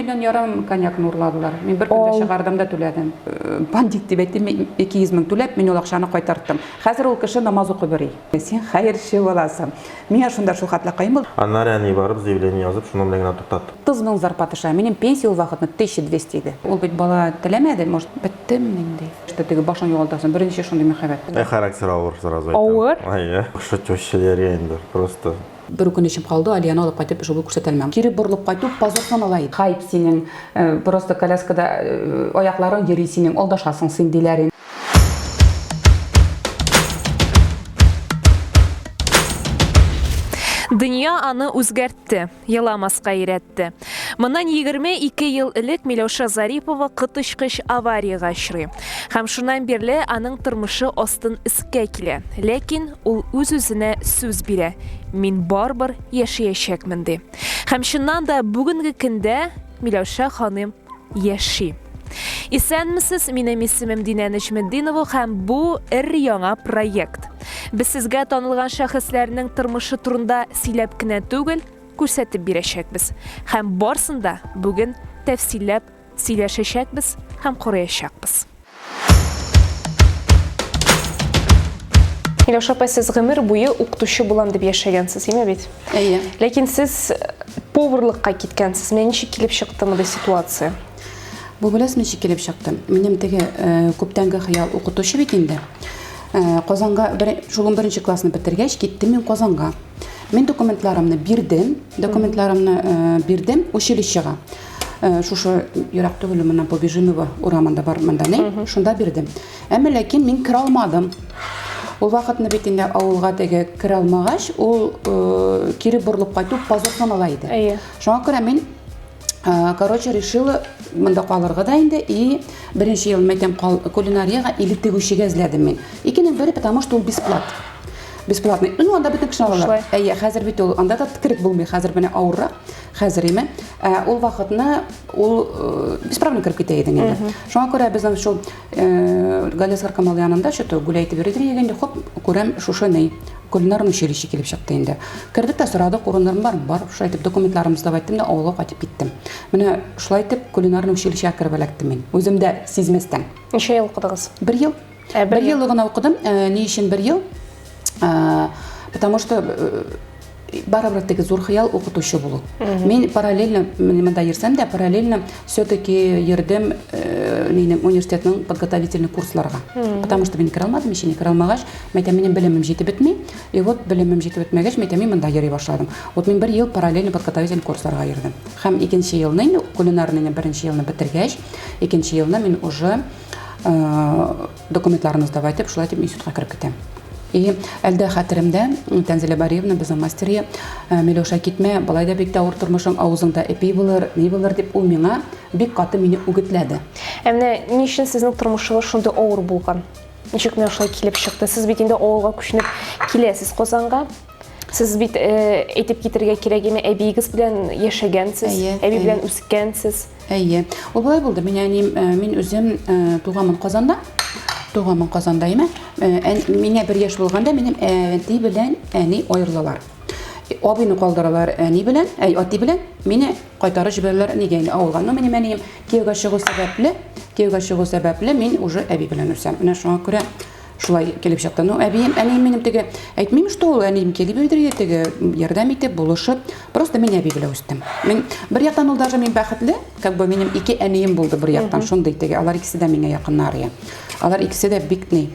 Миллион ярым коньякны урладылар. Мин бер көндә чыгардым да түләдем. Бандит дип әйтим, мин 200 мең түләп, мин ул акчаны кайтарттым. Хәзер ул кеше намаз укып йөри. Син хәерче баласы. Миңа шунда шул хәтле кыен булды. Аннары әни барып заявление язып, шуның белән генә туктаттык. 30 мең зарплата эшләгән. Минем пенсия ул вакытны 1200 иде. Ул бит бала теләмәде, может, беттем инде. Что теге башың югалтасың. Беренче шундый мәхәббәт. Ә характер авыр, сразу әйтәм. Авыр? Әйе. Шушы тещаләргә инде, просто. Бер үкенечем калды, Алияне алып кайтып жолу күрсәтә алмам. Кире борылып кайту позор санала иде. Хайп синең, просто коляскада аякларың йөри синең, алдашасың син, диләр. Дөнья аны үзгәртте, еламаска өйрәтте. Моннан 22 ел элек Миләүшә Зарипова коточкыч авариягә очрый. Һәм шуннан бирле аның тормышы астын өскә килә. Ләкин ул үз-үзенә сүз бирә, мин барыбер яшәячәкмен, ди. Һәм чыннан да бүгенге көндә Миләүшә ханым яши. Исәнмесез, минем исемем Динә Нәҗметдинова һәм бу өр-яңа проект. Без сезгә танылган шәхесләрнең тормышы турында сөйләп кенә түгел, күрсәтеп бирәчәкбез. Һәм барсын да бүген тәфсилләп сөйләшәчәкбез һәм караячакбыз. Миләүшә апай, сез гомер буе укытучы булам дип яшәгәнсез, име бит? Әйе. Ләкин сез поварлыкка киткәнсез. Менә ничек килеп чыкты мондый ситуация? Бу беләсез ничек килеп чыкты? Минем теге күптәнге хыял укытучы бит инде. Казанга бер, шул 11 классны бетергәч, киттем мин Казанга. Мин документларымны бирдем, документларымны бирдем училищега. Шушы ерак түгел моннан Побежимова урамында бар монда ни, шунда бирдем. Әмма ләкин мин керә алмадым. Ул вакытны бит инде авылга теге керә алмагач, ул кире борылып кайту позор санала иде. Әйе. Шуңа күрә мин короче, решила монда калырга да инде и беренче ел мәйтәм кулинарияга или тегүчегә эзләдем мин. Икенең бере, потому что ул бесплат. Бесплатный. Ну, анда бөтен кешене алалар. Әйе, хәзер бит ул анда да кереп булмый, хәзер менә авыррак. Хәзер име. Ә, ул вакытны ул без проблем кереп китә идең инде. Шуңа күрә безнең шул Галиәсгар Камал янында что-то гүләй итеп йөридер инде, хоп, күрәм шушы ни кулинар училище килеп чыкты инде. Кердек тә сорадык, урыннарым бармы? Бар. Шулай итеп документларымны сдавать иттем дә авылга кайтып киттем. Менә шулай итеп кулинарный училищега кереп эләктем мин. Үзем дә сизмәстән. Ничә ел укыдыгыз? Бер ел. Ә, бер ел гына укыдым. Ни өчен бер ел? Потому что барыбер теге зур хыял укытучы булу. Мин параллельно монда йөрсәм дә, параллельно все-таки йөрдем минем университетның подготовительный курсларга. Потому что мин керә алмадым, иченә керә алмагач, мәйтәм, минем белемем җитеп бетми. И вот белемем җитеп бетмәгәч, мәйтәм, мин монда йөри башладым. Вот мин бер ел параллельно подготовительный курсларга йөрдем. Һәм икенче елны инде кулинарныйны беренче елны бетергәч, икенче елны мин уже документларны сдавать итеп, шулай итеп институтка кереп китәм. И әлдә хәтеремдә, Тәнзилә Бариевна, безнең мастерия, Миләүшә китмә, болай да бик тә авыр тормышың, авызыңда эпи булыр, ни булыр дип, ул миңа бик каты мине үгетләде. Ә менә ни өчен сезнең тормышыгыз шундый авыр булган? Ничек менә шулай килеп чыкты? Сез бит инде авылга күченеп киләсез Казанга. Сез бит әйтеп китергә кирәк име, әбиегез белән яшәгәнсез, әби белән үскәнсез. Әйе. Ул болай булды. Мин әнием, мин үзем туганмын Казанда. Туганмын Казанда име. Миңа бер яшь булганда минем әти белән әни аерылалар. Абыйны калдыралар әни белән, әй, әти белән. Мине кайтарып җибәрәләр нигә инде авылга. Ну, минем әнием кияүгә чыгу сәбәпле, кияүгә чыгу сәбәпле мин уже әби белән үсәм. Менә шуңа күрә Шулай килеп чыкты. Ну, әбием, әнием минем теге, әйтмим, что ул әнием килеп йөрде теге, ярдәм итеп, булышып. Просто мин әби белән үстем. Мин бер яктан ул даже мин бәхетле, как бы минем ике әнием булды бер яктан, шундый теге. Алар икесе дә миңа якыннар. Я. Алар икесе дә бик ни,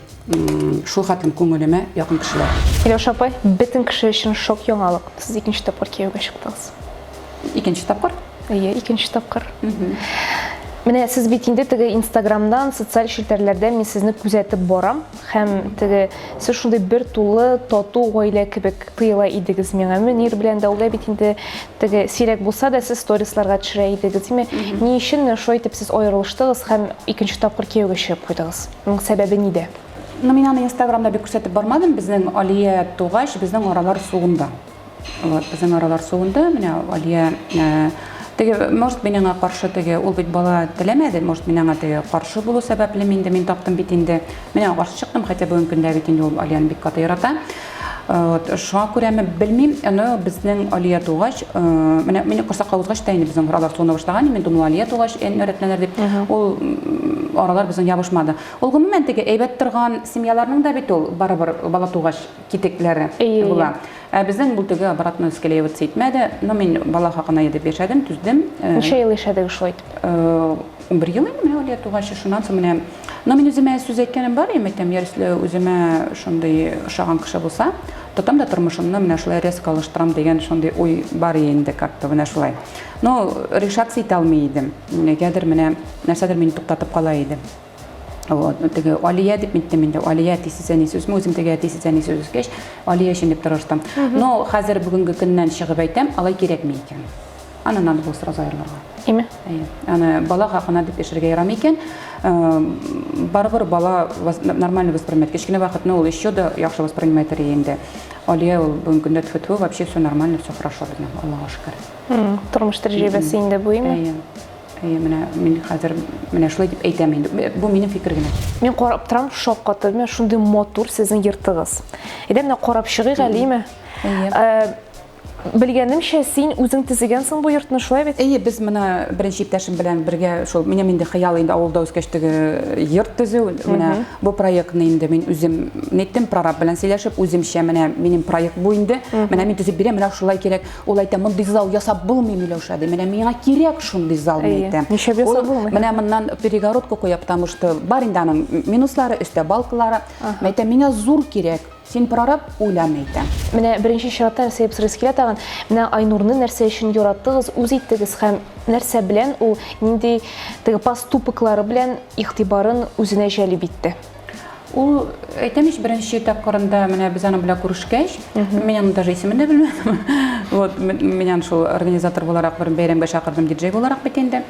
шул хәтлем күңелемә якын кешеләр. Миләүшә апай, бөтен кеше өчен шок яңалык. Сез икенче тапкыр кияүгә чыктыгыз. Икенче тапкыр? Әйе, икенче тапкыр. Менә сез бит инде теге Инстаграмдан, социаль челтәрләрдән мин сезне күзәтеп барам һәм теге сез шундый бер тулы тату гаилә кебек тоела идегез миңа. Мөнир белән дә ул да бит инде теге сирәк булса да сез сторисларга төшерә идегез. Димәк, ни өчен менә шулай итеп сез аерылыштыгыз һәм икенче тапкыр кияүгә чыгып куйдыгыз? Моның сәбәбе нидә? Ну, мин аны Инстаграмда бик күрсәтеп бармадым. Безнең Алия тугач, безнең аралар суынды. Вот, безнең аралар суынды. Менә Алия теге, может, мин аңа каршы теге, ул бит бала теләмәде, может, мин аңа теге каршы булу сәбәпле инде мин таптым бит инде. Мин аңа каршы чыктым, хотя бүгенге көндә бит инде ул Алияне бик каты ярата. Вот, шуңа күрәме белмим, но безнең Алия тугач, менә мине корсакка узгач та инде безнең аралар суына башлаган, мин думала Алия тугач өйрәтмәләр дип. Ул аралар безнең ябышмады. Ул гомумән теге әйбәт торган семьяларның да бит ул барыбер бала тугач китекләре була. Ә безнең бу теге обратно склеиваться итмәде. Но мин бала хакына дип яшәдем, түздем. Ничә ел яшәдегез шулай итеп? 11 ел инде менә Алия тугач, шуннан соң менә. Но мин үземә сүз әйткәнем бар, я әйтәм, если үземә шундый ошаган кеше булса, тотам да тормышымны менә шулай резко алыштырам дигән шундый уй бар инде как-то менә шулай. Но решаться итә алмый идем. Нигәдер менә нәрсәдер мине туктатып кала иде. Вот, теге Алия дип әйттем инде. Алия әтисез әнисез үсми, үзем теге әтисез әнисез үскәч, Алия өчен дип тырыштым. Но хәзер бүгенге көннән чыгып әйтәм, алай кирәкми икән. Аны надо было сразу аерылырга. Име? Әйе. Аны бала хакына дип яшәргә ярамый икән. Барыбер бала нормально воспринимает. Кечкенә вакытны ул еще да яхшы воспринимает инде. Алия ул бүгенге көндә тфү-тфү, вообще все нормально, все хорошо безнең, Аллага шөкер. Тормыш тәҗрибәсе инде бу, име? Әйе. Әйе, менә мин хәзер менә шулай дип әйтәм инде. Бу минем фикер генә. Мин карап торам, шаккатып, менә шундый матур сезнең йортыгыз. Әйдә, менә карап чыгыйк әле, име? Әйе. Э, белгәнемчә, син үзең төзегәнсең бу йортны, шулай бит? Әйе, без менә беренче иптәшем белән бергә шул минем инде хыял инде авылда үскәч теге йорт төзү. Менә бу проектны инде мин үзем ниттем, прораб белән сөйләшеп, үземчә менә минем проект бу инде. Менә мин төзеп бирәм, менә шулай кирәк. Ул әйтә, мондый зал ясап булмый, Миләүшә, ди. Менә миңа кирәк шундый зал, мин әйтәм. Нишләп ясап булмый? Менә моннан перегородка куя, потому что бар инде аның минуслары, өстә балкалары. Мин әйтәм, миңа зур кирәк. Син прораб, уйла, мин әйтәм. Менә беренче чиратта нәрсә дип сорыйсы килә тагын. Менә Айнурны нәрсә өчен яраттыгыз, үз иттегез һәм нәрсә белән ул нинди теге поступоклары белән игътибарын үзенә җәлеп итте? Ул, әйтәм ич, беренче тапкырында менә без аның белән күрешкәч, мин аның даже исемен дә белмәдем. Вот, мин аны шул организатор буларак бер бәйрәмгә чакырдым, диджей буларак бит инде.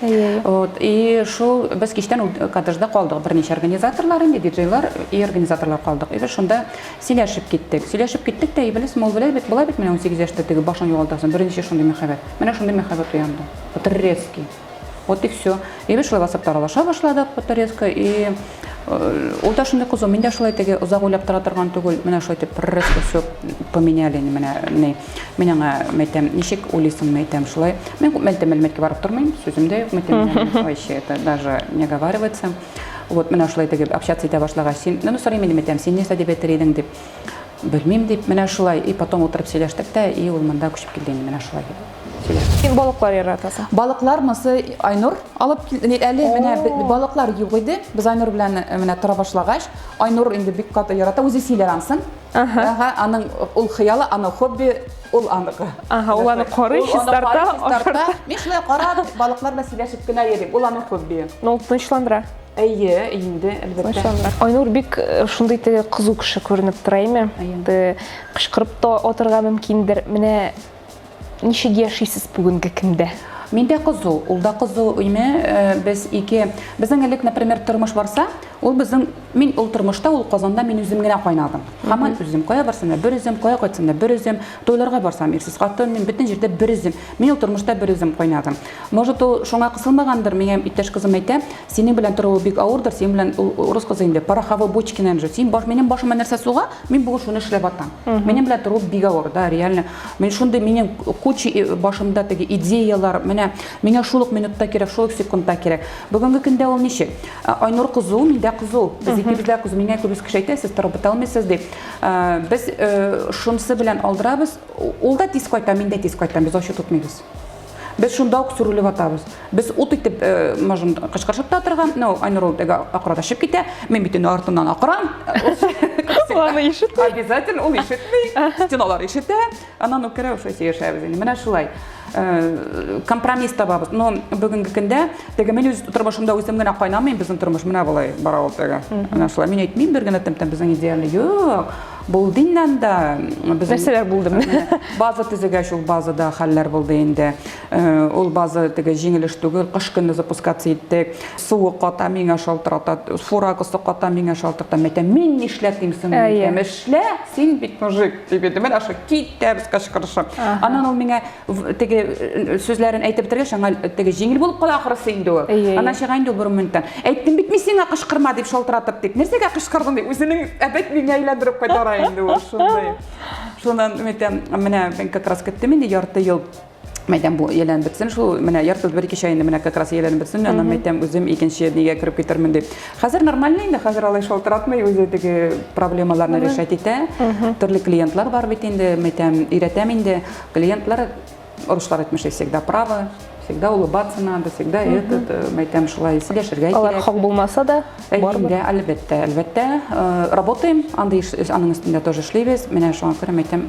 Вот, и шул без кичтән ул коттеджда калдык. Берничә организаторлар инде, диджейлар и организаторлар калдык. И без шунда сөйләшеп киттек. Сөйләшеп киттек тә, и беләсеңме, ул белә бит, була бит менә 18 яшьтә теге башың югалтасың, беренче шундый мәхәббәт. Менә шундый мәхәббәт уянды. Вот резкий. Вот и все. И без шулай WhatsAppта аралаша башладык по резко. И э, ул да шундый кызу, мин дә шулай теге озак уйлап тора торган түгел. Менә шулай итеп резко все поменяли менә ни. Мин аңа әйтәм, ничек уйлыйсың, мин әйтәм, шулай. Мин күп мәлдә мәлмәткә барып тормыйм, сүзем дә юк, мәйтәм, вообще это даже не оговаривается. Вот менә шулай теге общаться итә башлагач, син, ну, сорыйм инде, мәйтәм, син нәрсә дип әйтер идең дип. Белмим дип, менә шулай. И потом утырып сөйләштек тә, и ул монда күчеп килде инде, менә шулай. Син балыклар яратасың. Балыклар монысы Айнур алып килде. Әле менә балыклар юк иде. Без Айнур белән э, менә тора башлагач, Айнур инде бик каты ярата, үзе сөйләр ансын. Ага, аның ул хыялы, аның хобби, ул аныкы. Ага, ул аны карый, чистарта, чистарта. Мин шулай карап, балыклар белән сөйләшеп кенә йөрим. Ул аның хоббие. Ну, ул тынычландыра. Әйе, инде, әлбәттә. Айнур бик э, шундый теге кызу кеше күренеп тора, әйме? Теге кычкырып та атырга мөмкиндер. Менә Ничек яшисез бүгенге көндә? Мин дә кызу, ул да кызу, име, э, без ике. Безнең элек, например, тормыш барса, ул безнең, мин ул тормышта, ул Казанда мин үзем генә кайнадым. Һаман үзем, кая барсам да бер үзем, кая кайтсам да бер үзем, туйларга барсам ирсез хатын, мин бөтен җирдә бер үзем. Мин ул тормышта бер үзем кайнадым. Может, ул шуңа кысылмагандыр, миңа иптәш кызым әйтә, синең белән торуы бик авырдыр, синең белән ул урыс кызы инде, пороховой бочки, наверное, син баш, минем башыма нәрсә суга, мин бүген шуны эшләп атам. Минем белән торуы бик авыр, да, реально. Мин шундый, минем куча башымда теге идеялар, менә миңа шул ук минутта кирәк, шул ук секундта кирәк. Бүгенге көндә ул ничек? Айнур кызу, мин дә кызу. Без икебез дә кызу. Миңа күбесе кеше әйтә, сез торып бетә алмыйсыз дип. Без шунысы белән алдырабыз. Ул да тиз кайта, мин дә тиз кайтам. Без ачу тотмыйбыз. Без шунда ук сүрелеп атабыз. Без ут итеп, э, можем кычкырышып та торырга, но Айнур ул теге акыра да чыгып китә. Мин бит инде артыннан акырам. Ул аны ишетми. Обязательно ул ишетми. Стеналар ишетә. Аннан ук керә, шулай сөйләшәбез инде. Менә шулай. Э, компромисс табабыз. Но бүгенге көндә теге мин үз тормышымда үзем генә кайнамыйм, безнең тормыш менә болай бара ул теге. Менә шулай. Мин әйтмим бер генә тәм-тәм безнең идеальный. Юк. Булды инде анда. Нәрсәләр булды менә? База төзегәч, ул базада хәлләр булды инде. Э, ул база теге җиңел эш түгел, кыш көне запускаться иттек. Суы ката, миңа шалтырата, фурагысы ката, миңа шалтырата. Мин әйтәм, мин нишләтим соң? Әйтәм, эшлә, син бит мужик, дип инде. Менә шул китәбез кычкырышып. Аннан ул миңа теге э, сүзләрен әйтеп бетергәч, аңа теге җиңел булып кала ахрысы инде ул. Аннан чыга инде ул бер минуттан. Әйттем бит мин сиңа кычкырма дип шалтыратып дип. Нәрсәгә кычкырдың дип, үзенең әбәт миңа әйләндереп кайтара инде ул шундый. Шуннан әйтәм, менә мин как раз көттем инде ярты ел. Мәйтәм, бу ияләнеп бетсен, шул менә ярты ел, бер-ике ай инде менә как раз ияләнеп бетсен, аннан мәйтәм, үзем икенче нигә кереп китермен дип. Хәзер нормально инде, хәзер алай шалтыратмый, үзе теге проблемаларны решать итә. Төрле клиентлар бар бит инде, мәйтәм, өйрәтәм инде. Клиентлар Руслар әйтмешли, всегда правы, всегда улыбаться надо, всегда этот, э, мәйтәм, шулай сөйләшергә кирәк. Алар хак булмаса да, барыбер. Инде, әлбәттә, әлбәттә. Э, работаем, андый аның өстендә тоже эшлибез. Менә шуңа күрә мәйтәм,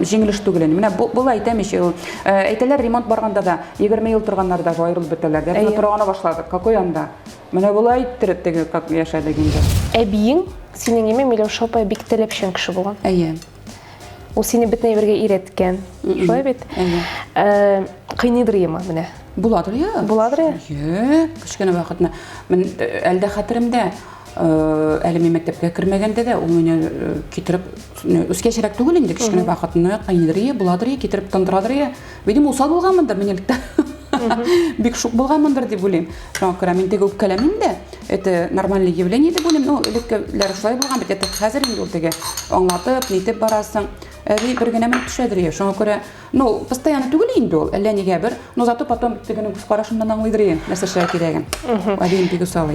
җиңел эш түгел инде. Менә була әйтәм ич, ул э, әйтәләр, ремонт барганда да 20 ел торганнар даже аерылып бетәләр. Без тора гына башладык. Какой анда? Менә болай иттереп теге как яшәдек инде. Әбиең синең име Миләүшә апай бик таләпчән кеше булган. Әйе. Ул сине бөтен әйбергә өйрәткән. Шулай бит? Әйе. Э, кыйныйдыр ема менә. Буладыр я. Буладыр я. Е, кечкенә вакытны. Мин э, әле дә хәтеремдә, э, әле мин мәктәпкә кермәгәндә дә ул мине китереп, үскәчрәк түгел инде, кечкенә вакытны кыйныйдыр я, буладыр я, китереп тындырадыр я. Видимо, усал булганмындыр мин электә. Бик шук булганмындыр дип уйлыйм. Шуңа күрә мин теге үпкәләмим дә. Это нормальное явление дип уйлыйм. Ну, элеккеләр шулай булган бит. Это хәзер инде ул теге аңлатып, нитеп барасың. Әби бер генә менеп төшәдер я. Шуңа күрә, ну, постоянно түгел инде ул, әллә нигә бер, но зато потом тегенең күз карашыннан аңлыйдыр я, нәрсә эшләргә кирәген. Әбием бик усал.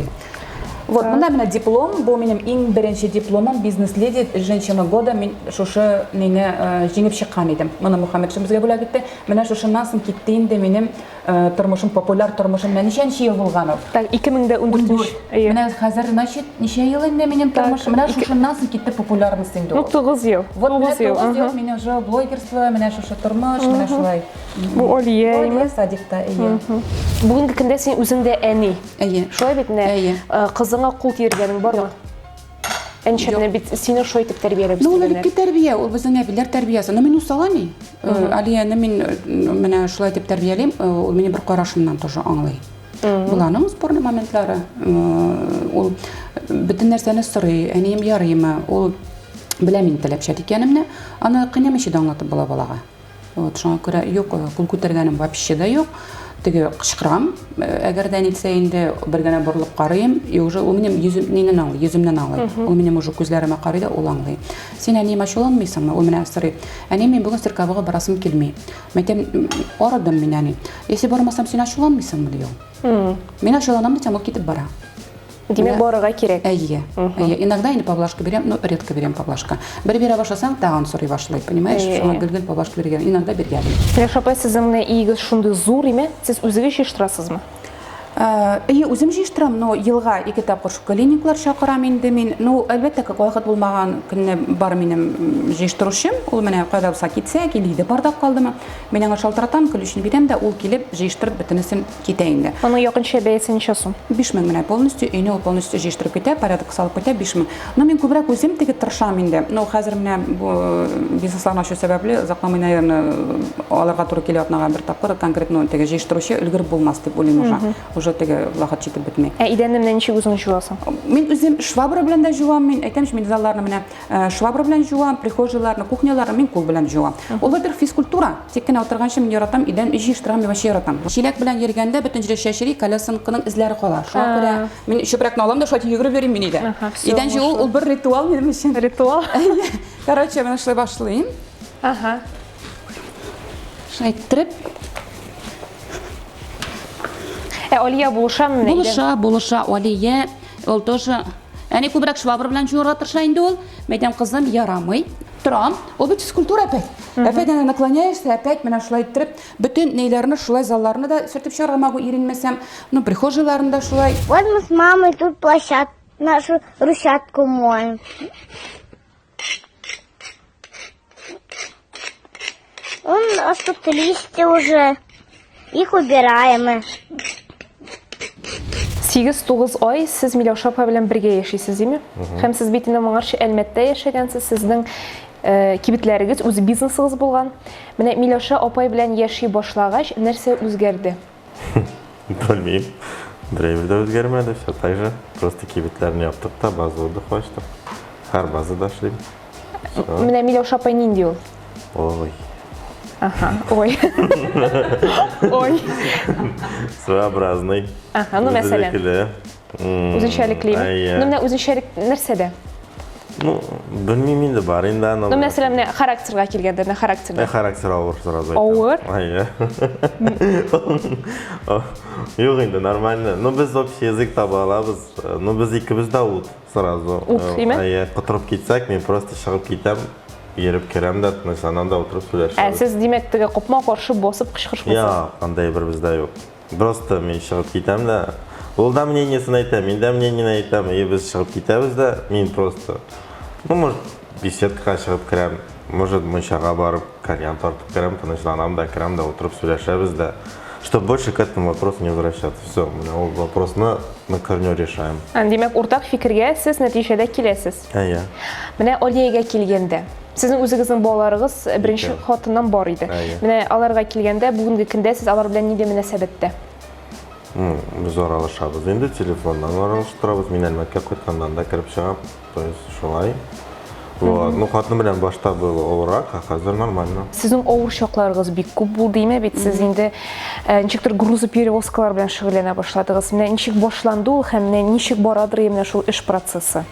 Вот, монда менә диплом, бу минем иң беренче дипломым, бизнес-леди, женщина года, мин шушы мине э, җиңеп чыккан идем. Моны Мухаммедшин безгә бүләк итте. Менә шушыннан соң китте инде минем Э, тормышым, популяр тормышым, менә ничәнче ел булган ул? Так, 2014. Әйе. Менә хәзер, значит, ничә ел инде минем тормышым? Менә шушыннан соң китте популярность инде ул. Ну, 9 ел. Вот менә 9 ел минем уже блогерство, менә шушы тормыш, менә шулай. Бу Алия, әйме? Садикта, әйе. Бүгенге көндә син үзең дә әни. Әйе. Шулай бит менә. Әйе. Э, кызыңа кул тидергәнең бармы? Әнчә менә бит сине шулай итеп тәрбияләп Ну, ул элекке тәрбия, ул безнең әбиләр тәрбиясе. Но мин усал әни. Э, Алияне мин э, менә шулай итеп тәрбиялим, э, ул мине бер карашымнан тоже аңлый. Буланың спорный моментлары. Ул бөтен нәрсәне сорый, әнием ярыймы? Ул белә мин таләпчән икәнемне, аны кыйнамыйча да аңлатып була балага. Вот, шуңа күрә юк, э, кул күтәргәнем вообще да юк. Теге кычкырам, э, әгәр дә нитсә инде бер генә борылып карыйм, и уже ул минем йөзем нинен аңлый, йөземнән аңлый. Ул минем уже күзләремә карый да ул аңлый. Син әнием ачуланмыйсыңмы? Ул менә сорый. Әни, мин бүген цирковыйга барасым килми. Мәйтәм, арыдым мин, әни. Если бармасам, син ачуланмыйсыңмы, ди ул. Мин ачуланам дисәм, ул китеп бара. Димәк, барырга кирәк. Әйе. Әйе. Иногда инде поблажка бирәм, но редко бирәм поблажка. Бер бирә башласаң, тагын сорый башлый, понимаешь? Шуңа гел-гел поблажка биргән. Иногда биргән. Миләүшә апай, сезнең менә өегез шундый зур име? Сез үзегез җыештырасызмы? Әйе, үзем җыештырам, но елга ике тапкыр клиниклар чакырам инде мин. Ну, әлбәттә, как вакыт булмаган көнне бар минем җыештыручым. Ул менә кайда булса китсә, килде, бардак калдымы. Мин аңа шалтыратам, ключны бирәм дә, ул килеп җыештырып бөтенесен Китә инде. Аның якынча бәясе ничә сум? 5000 менә полностью, өйне ул полностью җыештырып китә, порядок салып китә, 5000. Но мин күбрәк үзем теге тырышам инде. Но хәзер менә бу э, бизнесларны ачу сәбәпле, озакламый, наверное, алырга туры килә атнага бер тапкыр конкретно теге җыештыручы өлгереп булмас дип уйлыйм уже. Уже теге вакыт җитеп бетми. Ә идәнне менә ничек үзең җуасың? Мин үзем швабра белән дә җуам, мин әйтәм, мин залларны менә Э, швабра белән жуам, прихожийларны, кухняларны мин кул белән жуам. Ул, во-первых, физкультура. Тик кенә утырганчы мин яратам, өйдән өй җыештырам, мин вообще яратам. Чиләк белән йөргәндә бөтен җиргә чәчри, колясынкының эзләре кала. Шуңа күрә мин чүпрәкне алам да шулай йөгереп йөрим мин өйдә. Өйдән җыю ул бер ритуал минем өчен. Ритуал? Короче, менә шулай башлыйм. Ага. Шулай иттереп. Ә Алия булышамы менә? Булыша, булыша. Алия, ул тоже Әни күбрәк швабра белән җуарга тырыша инде ул. Мәйтәм, кызым, ярамый. Торам. Ул бит физкультура опять. Опять она наклоняешься, опять менә шулай иттереп, бөтен нәйләрне шулай залларны да сөртеп чыгарга могу иренмәсәм. Ну, прихожийларны да шулай. Вот мы с мамой тут площадку, нашу брусчатку моем. У нас тут листья уже. Их убираем мы. 8-9 ай сез Миләүшә апа белән бергә яшисез, димме? Һәм сез бит инде моңарчы Әлмәттә яшәгәнсез, сезнең э, кибетләрегез, үз бизнесыгыз булган. Менә Миләүшә апай белән яши башлагач, нәрсә үзгәрде? Белмим. Берәйбер дә үзгәрмәде, все так же. Просто кибетләрне яптык та, база отдыха ачтык. Һәр базада эшлим. Менә Миләүшә апай нинди ул? Ой. Ага, ой. Ой. Своеобразный. Ага, ну мәсәлән. Үзенчәлекле. Үзенчәлеклеме? Ну менә үзенчәлек нәрсәдә? Ну, белмим инде, бар инде аның. Ну, мәсәлән, менә характерга килгәндә, менә характерда. Ә характер авыр сразу әйтәм. Авыр? Әйе. Юк инде, нормально. Ну, без общий язык таба алабыз. Ну, без икебез дә ут сразу. Ут, димә? Әйе, котырып китсәк, мин просто чыгып китәм, йөреп керәм дә, тынычланам да утырып сөйләшәбез. Ә сез, димәк, теге капма-каршы басып кычкырышмыйсыз? Юк, андай бер бездә юк. Просто мин чыгып китәм дә, ул да мнениесен әйтә, мин дә мнениене әйтәм, и без чыгып китәбез дә, мин просто, ну, может, беседкага чыгып керәм, может, мунчага барып, кальян тартып керәм, тынычланам да, керәм дә, утырып сөйләшәбез дә, чтобы больше к этому вопросу не возвращаться. Все, менә ул вопросны на корню решаем. Димәк, уртак фикергә сез нәтиҗәдә киләсез. Әйе. Менә Алиягә килгәндә, сезнең үзегезнең балаларыгыз беренче хатыннан бар иде. Менә аларга килгәндә, бүгенге көндә сез алар белән нинди мөнәсәбәттә? Без аралашабыз инде, телефоннан аралашып торабыз. Мин Әлмәткә кайтканнан да кереп чыгам. То есть шулай. Вот. Ну, хатыным белән башта было авыррак, ә хәзер нормально. Сезнең авыр чакларыгыз бик күп булды, димә бит. Сез инде э, ничектер грузоперевозкалар белән шөгыльләнә башладыгыз. Менә ничек башланды ул һәм менә ничек барадыр менә шул эш процессы?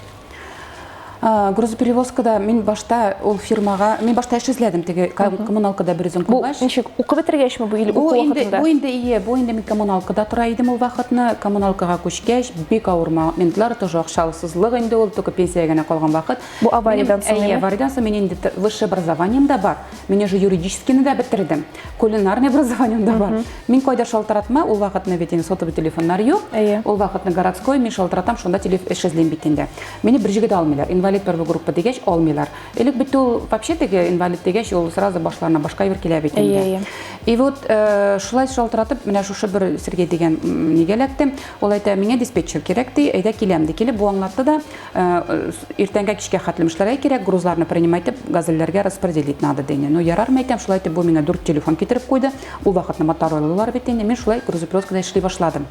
Грузоперевозкада мин башта ул фирмага, мин башта эш эзләдем теге коммуналкада бер үзем калгач. Бу ничек укып бетергәчме бу или уку вакытында? Бу инде ие, бу инде мин коммуналкада тора идем ул вакытны. Коммуналкага күчкәч, бик авыр моментлар, тоже акчасызлык инде ул, только пенсиягә генә калган вакыт. Бу авариядән соң. Әйе, авариядән соң мин инде высшее образованием да бар. Мин уже юридическийны да бетердем. Кулинарный образованием да бар. Мин кайда шалтыратма, ул вакытны бит инде сотовый телефоннар юк. Ул вакытны городской, мин шалтыратам, шунда телеф эш эзлим бит инде. Мине бер җиргә дә алмыйлар. Инвалид первой группы дигәч, алмыйлар. Элек бит ул вообще теге инвалид дигәч, ул сразу башларына башка әйбер килә бит инде. И вот э, шулай шалтыратып, менә шушы бер Сергей дигән нигә эләктем. Ул әйтә, миңа диспетчер кирәк ди, әйдә киләм ди. Килеп бу аңлатты да, э, иртәнгә кичкә хәтлем эшләргә кирәк, грузларны принимать итеп, газельләргә распределить надо ди. Ну, ярар, мәйтәм, шулай итеп бу миңа дүрт телефон китереп куйды. Ул вакытны Мотороллалар бит инде. Мин шулай грузоперевозкада эшли башладым.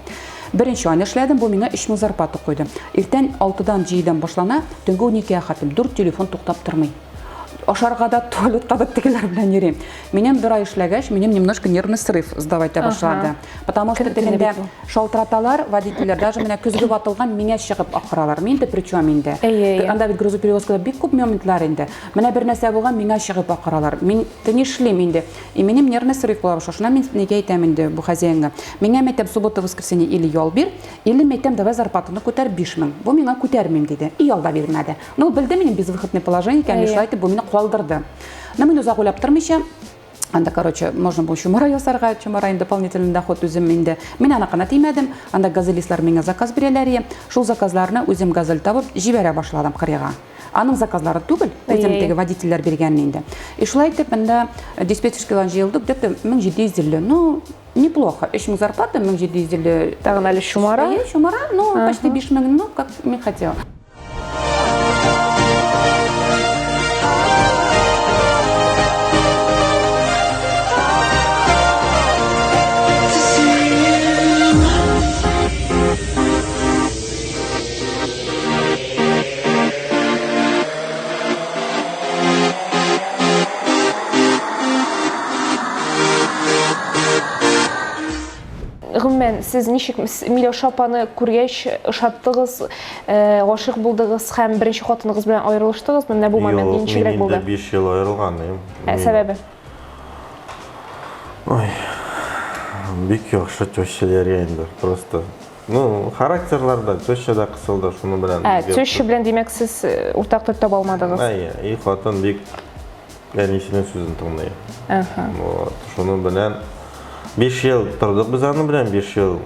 Беренче айны эшләдем, бу миңа 3000 зарплата куйды. Иртән 6-дан, 7-дән башлана, төнге 12-гә хәтлем дүрт телефон туктап тормый. Ашарга да, туалетка да тегеләр белән йөрим. Минем бер ай эшләгәч, минем немножко нервный срыв сдавать итә башлады. Потому что тегендә шалтыраталар, водительләр, даже менә көзге ватылган, миңа чыгып акыралар. Мин дә причем инде. Анда бит грузоперевозкада бик күп моментлар инде. Менә бер нәрсә булган, миңа чыгып акыралар. Мин нишлим инде? И минем нервный срыв була башлый. Шуннан мин нигә әйтәм инде бу хозяинга. Миңа мәйтәм суббота, воскресенье или ял бир, или мәйтәм давай зарплатаны күтәр 5000. Бу миңа күтәрмим диде. И ял да бирмәде. Ну, белде минем безвыходный положение икән, шулай итеп бу мине калдырды. Но мин озак уйлап тормыйча, Анда, короче, можно было чумара ясарга, чумара инде дополнительный доход үзем инде. Мин аныкына тимәдем. Анда газелистлар миңа заказ бирәләр. Шул заказларны үзем газель табып җибәрә башладым кырыйга. Аның заказлары түгел, үзем теге водительләр биргән инде. И шулай итеп, монда диспетчерскийлар җыелдык, где-то 1750. Ну, неплохо. 3000 зарплата, 1750. Тагын әле чумара. Әйе, чумара, ну, почти 5000, ну, как мин хотела. Гомумән, сез ничек Миләүшә апаны күргәч ошаттыгыз, э, гашыйк булдыгыз һәм беренче хатыныгыз белән аерылыштыгыз? Менә бу момент ничегрәк булды? Мин инде 5 ел аерылган идем. Ә сәбәбе? Ой, бик яхшы теща инде, просто. Ну, характерлар да, теща да кысылды, шуны белән. Ә, теща белән, димәк, сез э, уртак тел таба алмадыгыз. Әйе, и хатын бик әнисенең сүзен тыңлый. Ага. Вот, шуны белән 5 ел тордык без аның белән, 5 ел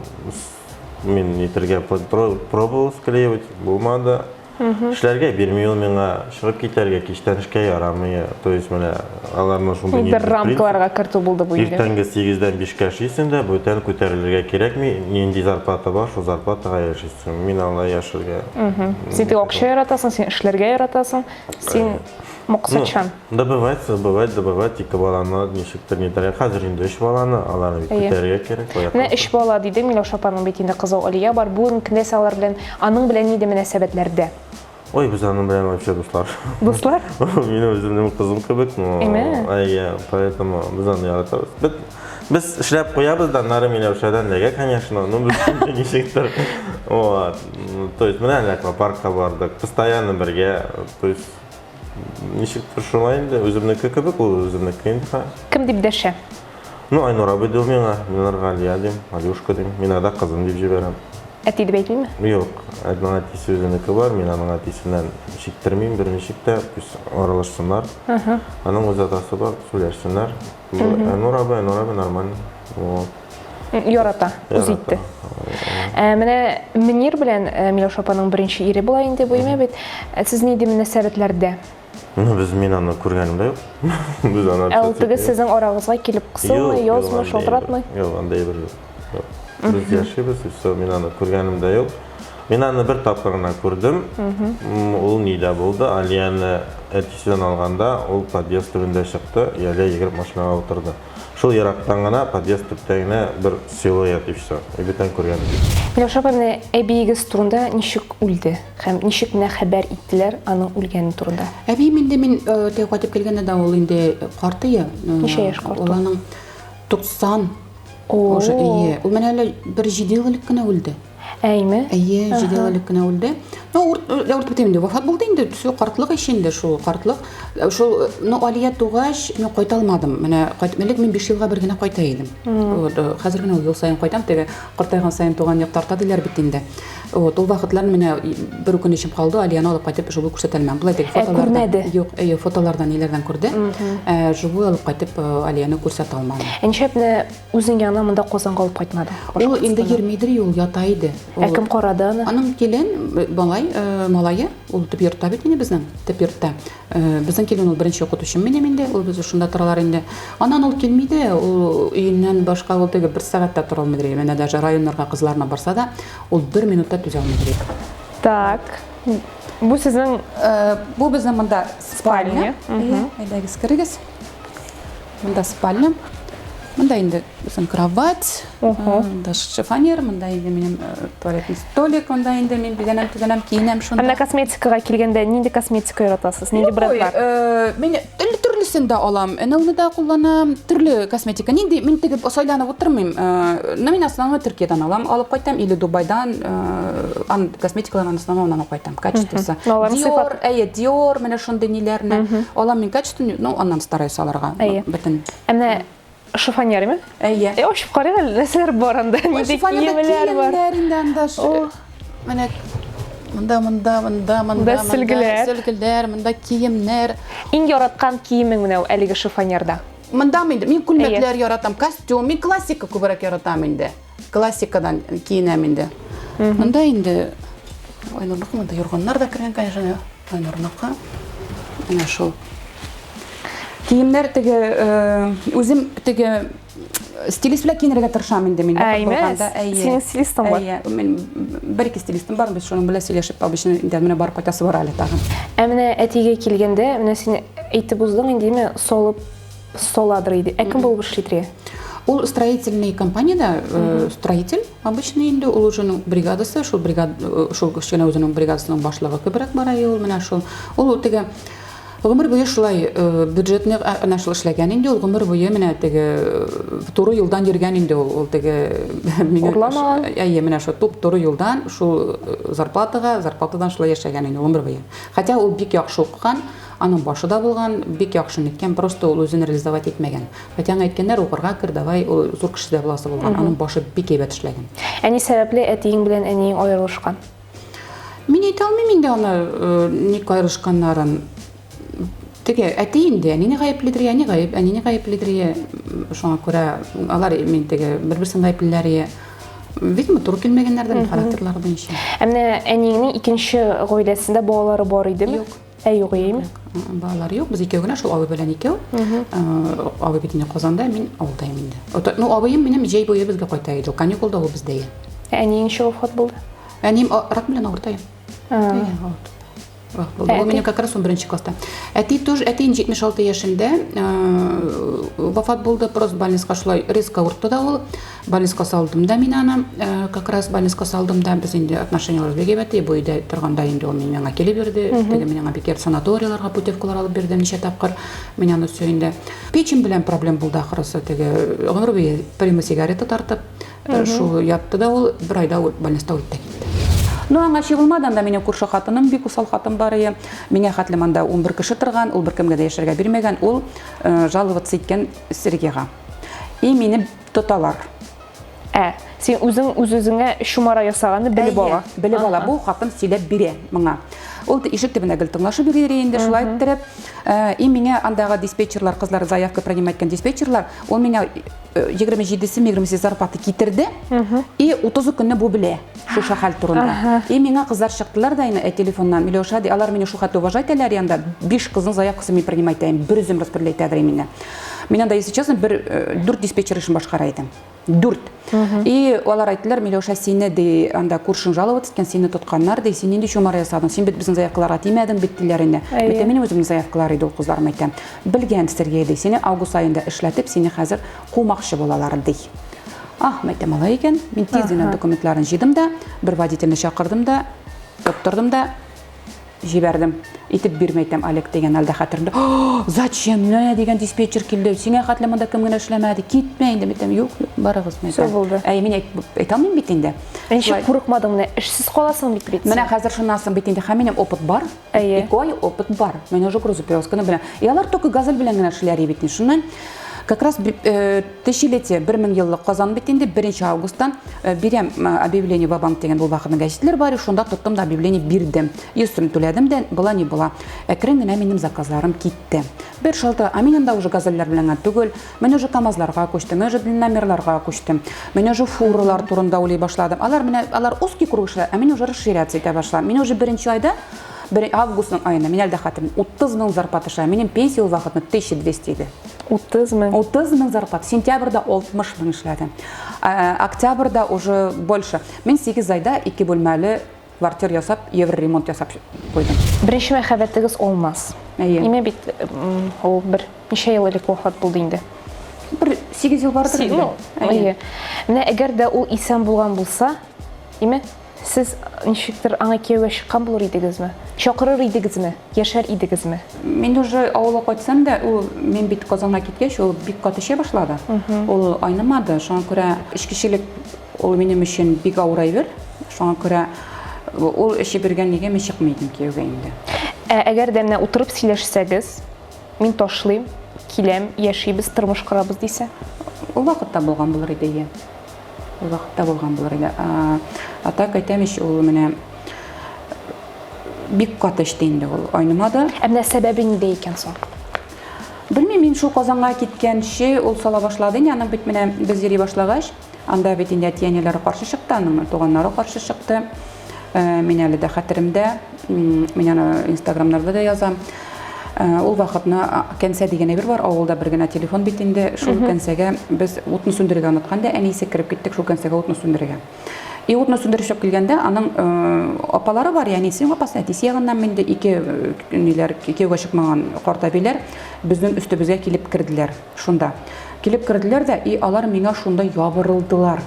мин нитергә пробовал склеивать, булмады. Эшләргә бирми ул миңа, чыгып китәргә, кичтән эшкә ярамый. То есть менә аларны шундый Бер рамкаларга кертү булды бу инде. Иртәнге 8-дән 5-кә эшлисең дә, бүтән күтәрелергә кирәкми. Нинди зарплата бар, шул зарплатага яшисең. Мин алай яшәргә. Син тик акча яратасың, син эшләргә яратасың, син максатчан. Ну, добывать, добывать, добывать, ике баланы ничектер нитәргә. Хәзер инде өч баланы, аларны бит күтәрергә кирәк. Менә өч бала диде, Миләүшә апаның бит инде кызы Алия бар. Бүгенге көндә сез алар белән, аның белән нинди мөнәсәбәтләрдә? Ой, без аның белән вообще дуслар. Дуслар? Минем үземнең кызым кебек, но... Әйме? Әйе, поэтому без аны яратабыз. Бит... Без эшләп куябыз да, аннары Миләүшәдән эләгә, конечно, ну без ничектер. Вот. То есть менә әле аквапаркка бардык, постоянно бергә, то есть ничектер шулай инде, үземнеке кебек ул, үземнеке инде. Кем дип дәшә? Ну, Айнур абый ди ул миңа, мин аларга Алия дим, Алюшка дим, мин иногда кызым дип җибәрәм. Әти дип әйтмиме? Юк, аның әтисе үзенеке бар, мин аның әтисеннән чиктермим берничек тә, пусть аралашсыннар. Аның үз атасы бар, сөйләшсеннәр. Айнур абый, Айнур абый нормально. Вот. Ярата, үз итте. Ә, менә Мөнир белән э, Миләүшә апаның беренче ире була инде бу име бит. Ә сез нинди мөнәсәбәтләрдә? Ну, без мин аны күргәнем дә юк. Без аны Ә ул теге сезнең арагызга килеп кысылмый, язмый, шалтыратмый? Юк, андый бер юк. Без яшибез, и все, мин аны күргәнем дә юк. Мин аны бер тапкыр гына күрдем. Ул нидә булды? Алияне әтисеннән алганда, ул подъезд төбендә чыкты, и Алия йөгереп машинага утырды. Шул ерактан гына, подъезд төптә генә бер силуэт и все. И бүтән күргәнем юк. Миләүшә апа, менә әбиегез турында ничек үлде һәм ничек менә хәбәр иттеләр аның үлгәне турында? Әбием инде мин теге кайтып килгәндә дә ул инде картые. Ничә яшь карт ул? Ул аның 90 уже, әйе. Ул менә әле бер 7 ел элек кенә үлде. Әйме? Әйе, 7 ел элек кенә үлде. Ну, урт бит инде, вафат булды инде, все, картлык ич инде шул, картлык. Шул, ну, Алия тугач, мин кайта алмадым. Менә кайт, элек мин 5 елга бер генә кайта идем. Вот, хәзер генә ел саен кайтам, теге картайган саен туган як тарта диләр бит инде. Вот, ул вакытлар менә бер үкенечем калды, Алияны алып кайтып живой күрсәтә алмадым. Болай теге фотоларда. Күрмәде. Юк, әйе, фотолардан ниләрдән күрде. Живой алып кайтып Алияны күрсәтә алмадым. Ә нишләп менә Үзең янына монда Казанга алып кайтмады? Ул инде йөрмидер, ул ята иде. Ә кем карады аны? Аның килен, малай, малае, ул төп йортта бит инде безнең, төп йортта. Безнең килен ул беренче укытучым минем инде, ул без шунда торалар инде. Аннан ул килми дә, ул өеннән башка ул теге бер сәгать тә тора алмыйдыр. Менә даже районнарга кызларына барса да, ул бер минут та түзә алмыйдыр. Так. Бу сезнең Бу безнең монда спальня. Әйдәгез, керегез. Монда спальня. Монда инде безнең кровать, монда шифонер, монда инде минем э, туалетный столик, монда инде мин бизәнәм, төзәнәм, киенәм шунда. Ә менә косметикага килгәндә нинди косметика яратасыз? Нинди брендлар? Э, мин төрле төрлесен дә алам. NL-ны да кулланам, төрле косметика. Нинди мин теге сайланып утырмыйм. Э, но мин основной Төркиядән алам, алып кайтам или Дубайдан, ан косметикаларны основной аннан алып кайтам. Качествосы. Dior, әйе, Dior, менә шундый ниләрне алам мин качественный, ну, аннан стараюсь алырга. Әйе. Бөтен. Ә менә шифоньерме? Әйе. Э, ачып карыйк әле, нәрсәләр бар анда, нинди киемнәр бар. Киемнәр инде анда. Менә монда, монда, монда, монда, сөлгеләр. Сөлгеләр, монда киемнәр. Иң яраткан киемең менә әлеге шифоньерда? Монда инде мин күлмәкләр яратам, костюм, мин классика күбрәк яратам инде. Классикадан киенәм инде. Монда инде Айнурныкы, монда юрганнар да кергән, конечно, Айнурныкы. Менә шул. Киемнәр теге э, үзем теге стилист белән киенергә тырышам инде мин. Әйме? Синең стилистың бар? Әйе, мин бер ике стилистым бар, без шуның белән сөйләшеп, обычно инде менә барып кайтасы бар әле тагын. Ә менә әтигә килгәндә, менә син әйтеп уздың инде, димә, солып соладыр иде. Ә кем булып эшли Ул строительный компаниядә э, строитель обычный инде, ул үзенең бригадасы, шул бригад э, шул кечкенә үзенең бригадасының башлыгы кеберәк бара ул менә шул. Ул теге гомер буе шулай э, бюджетны әнә шул эшләгән инде, ул гомер буе менә теге туры юлдан йөргән инде ул, ул теге миңа Урламаган. Әйе, менә шул туп-туры юлдан, шул зарплатага, зарплатадан шулай яшәгән инде гомер буе. Хотя ул бик яхшы укыган, аның башы да булган, бик яхшы ниткән, просто ул үзен реализовать итмәгән. Хотя аңа әйткәннәр, укырга кер, давай, ул зур кеше дә буласы булган, аның башы бик әйбәт эшләгән. Ә ни сәбәпле әтиең белән әниең аерылышкан? Мин әйтә алмыйм инде аны, э, ник аерылышканнарын. Теге әти инде әнине гаеплидер, әни гаеп, әнине гаеплидер. Шуңа күрә алар мин теге бер-берсен гаеплиләр. Видимо, туры килмәгәннәрдер характерлары буенча. Ә менә әниеңнең икенче гаиләсендә балалары бар идеме? Юк. Ә юк иеме? Балалар юк, без икәү генә, шул абый белән икәү. Абый бит инде Казанда, мин авылда инде. Ну, абыем минем җәй буе безгә кайта иде, каникулда ул бездә иде. Ә әниең ничә вафат булды? Әнием рак белән авырта. Вафат булды. Ул минем как раз 11 класста. Әти тоже, әти 76 яшендә вафат булды. Просто больницага шулай резко авыртты да ул. Больницага салдым да мин аны. Как раз больницага салдым да, без инде отношениялар бик әйбәт. Бу өйдә торганда инде ул миңа килеп йөрде. Теге мин аңа бик санаторийларга путевкалар алып бирдем ничә тапкыр. Мин аны все инде. Печень белән проблем булды ахрысы теге. Гомер буе прима сигарета тартып, шул ятты да ул, бер айда больницада үлде китте. Ну, аңа чи булмады, анда минем күрше хатыным, бик усал хатын бар ие. Миңа хәтле монда 11 кеше торган, ул беркемгә дә яшәргә бирмәгән, ул жаловаться иткән Сергейга. И мине тоталар. Ә, син үзең үз-үзеңә чумара ясаганны белеп ала. Белеп ала. Бу хатын сөйләп бирә моңа. Ул ишек төбенә гел тыңлашып йөри инде шулай иттереп. И миңа андагы диспетчерлар, кызлар заявка принимать иткән диспетчерлар, ул миңа 27-се, 28 зарплата китерде. И 30 көнне бу белә шушы хәл турында. И миңа кызлар чыктылар да инде телефоннан, Миләүшә, ди, алар мине шул хәтле уважать итәләр янда, 5 кызның заявкасын мин принимать итәм, бер үзем распределять итәдер именно. Мин анда, если честно, бер дүрт диспетчер эшен башкара идем. Дүрт. И алар әйттеләр, Миләүшә, сине ди, анда күршең жаловаться иткән, сине тотканнар ди, син нинди чумара ясадың, син бит безнең заявкаларга тимәдең бит, диләр инде. Бит минем үземнең заявкалар иде ул кызларым әйтәм. Белгән Сергей ди, сине август аенда эшләтеп, сине хәзер кумакчы булалар ди. Ах, мәйтәм, алай икән. Мин тиз генә документларын җыйдым да, бер водительне чакырдым да, тоттырдым да, җибәрдем. Итеп бирмә әйтәм, Олег дигән әлдә хәтеремдә. Зачем? Менә дигән диспетчер килде. Сиңа хәтле монда кем генә эшләмәде. Китмә инде, әйтәм. Юк, юк, барыгыз, мәйтәм. Все булды. Әй, мин әйтә алмыйм бит инде. Ә ничек курыкмадың менә? Эшсез каласың бит бит. Менә хәзер шуннан соң бит инде һәм минем опыт бар. Әйе. Ике ай опыт бар. Мин уже грузоперевозканы беләм. И алар только газель белән генә эшләр бит. Шуннан как раз тысячелетие, 1000 еллык Казан бит инде, 1 августтан бирәм объявление Ва-банк дигән ул вакытны гәҗитләр бар, шунда тоттым да объявление бирдем. 100 сум түләдем дә, була не була. Әкрен генә минем заказларым китте. Бер шалта, а мин анда уже газельләр белән генә түгел, мин уже КАМАЗларга күчтем, мин уже длинномерларга күчтем, мин уже фуралар турында уйлый башладым. Алар менә, алар узкий круг эшләр, ә мин уже расширяться итә башладым. Мин уже беренче айда, бер августның аенда, мин әле дә хәтерлим, 30 мең зарплата эшләдем. Минем пенсия ул вакытны 1200 иде. 30 мең. 30 мең зарплата. Сентябрьдә 60 мең эшләдем. Октябрьдә уже больше. Мин 8 айда ике бүлмәле квартир ясап, евроремонт ясап куйдым. Беренче мәхәббәтегез Алмаз. Әйе. Ниме бит ул бер ничә ел элек вафат булды инде? Бер 8 ел бардыр инде. Ну, әйе. Менә әгәр дә ул исән булган булса, име? Сез ничектер аңа кияүгә чыккан булыр идегезме? Чакырыр идегезме? Яшәр идегезме? Мин уже авылга кайтсам да, ул мин бит Казанга киткәч, ул бик каты эчә башлады. Ул айнымады. Шуңа күрә эчкечелек ул минем өчен бик авыр әйбер. Шуңа күрә ул эчеп йөргән нигә мин чыкмый идем кияүгә инде. Ә әгәр дә менә утырып сөйләшсәгез, мин ташлыйм, киләм, яшибез, тормыш корабыз дисә? Ул вакытта булган булыр иде, ие. Ул вакытта булган булыр иде. А так әйтәм ич, ул менә бик каты эчте инде ул, айнымады. Ә менә сәбәбе нидә икән соң? Белмим, мин шул Казанга киткәнче ул сала башлады инде, аның бит менә без йөри башлагач, анда бит инде әти-әниләре каршы чыкты, аның туганнары каршы чыкты. Мин әле дә хәтеремдә, мин аны инстаграмнарда да язам. Ул вакытны кәнсә дигән әйбер бар, авылда бер генә телефон бит инде, шул кәнсәгә без утны сүндерергә оныткан да, әнисе кереп киттек шул кәнсәгә утны сүндерергә. И утны сүндереп чыгып килгәндә, аның апалары бар, әнисенең апасы, әтисе ягыннан инде ике ниләр, кияүгә чыкмаган карт әбиләр безнең өстебезгә килеп керделәр шунда. Килеп керделәр дә, и алар миңа шунда ябырылдылар.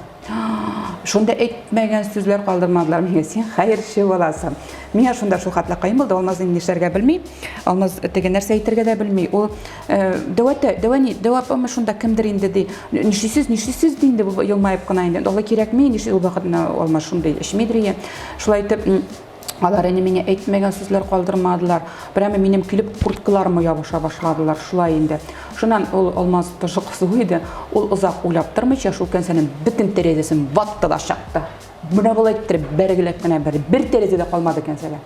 Шунда әйтмәгән сүзләр калдырмадылар миңа. Син хәерче баласы. Миңа шунда шул хәтле кыен булды. Алмаз инде нишләргә белми. Алмаз теге нәрсә әйтергә дә белми. Ул дәү әтә, дәү әни, дәү апамы шунда кемдер инде ди. Нишлисез, нишлисез ди инде бу елмаеп кына инде. Алай кирәкми, нишли ул вакытны Алмаз шундый эчмидер ие. Шулай итеп Алар инде миңа әйтмәгән сүзләр калдырмадылар. Прямо минем килеп курткаларыма ябыша башладылар. Шулай инде. Шуннан ул Алмаз тоже кызу иде. Ул озак уйлап тормыйча, шул кәнсәнең бөтен тәрәзәсен ватты да чыкты. Менә болай иттереп бәргеләп кенә бер, бер тәрәзә дә калмады кәнсәдә.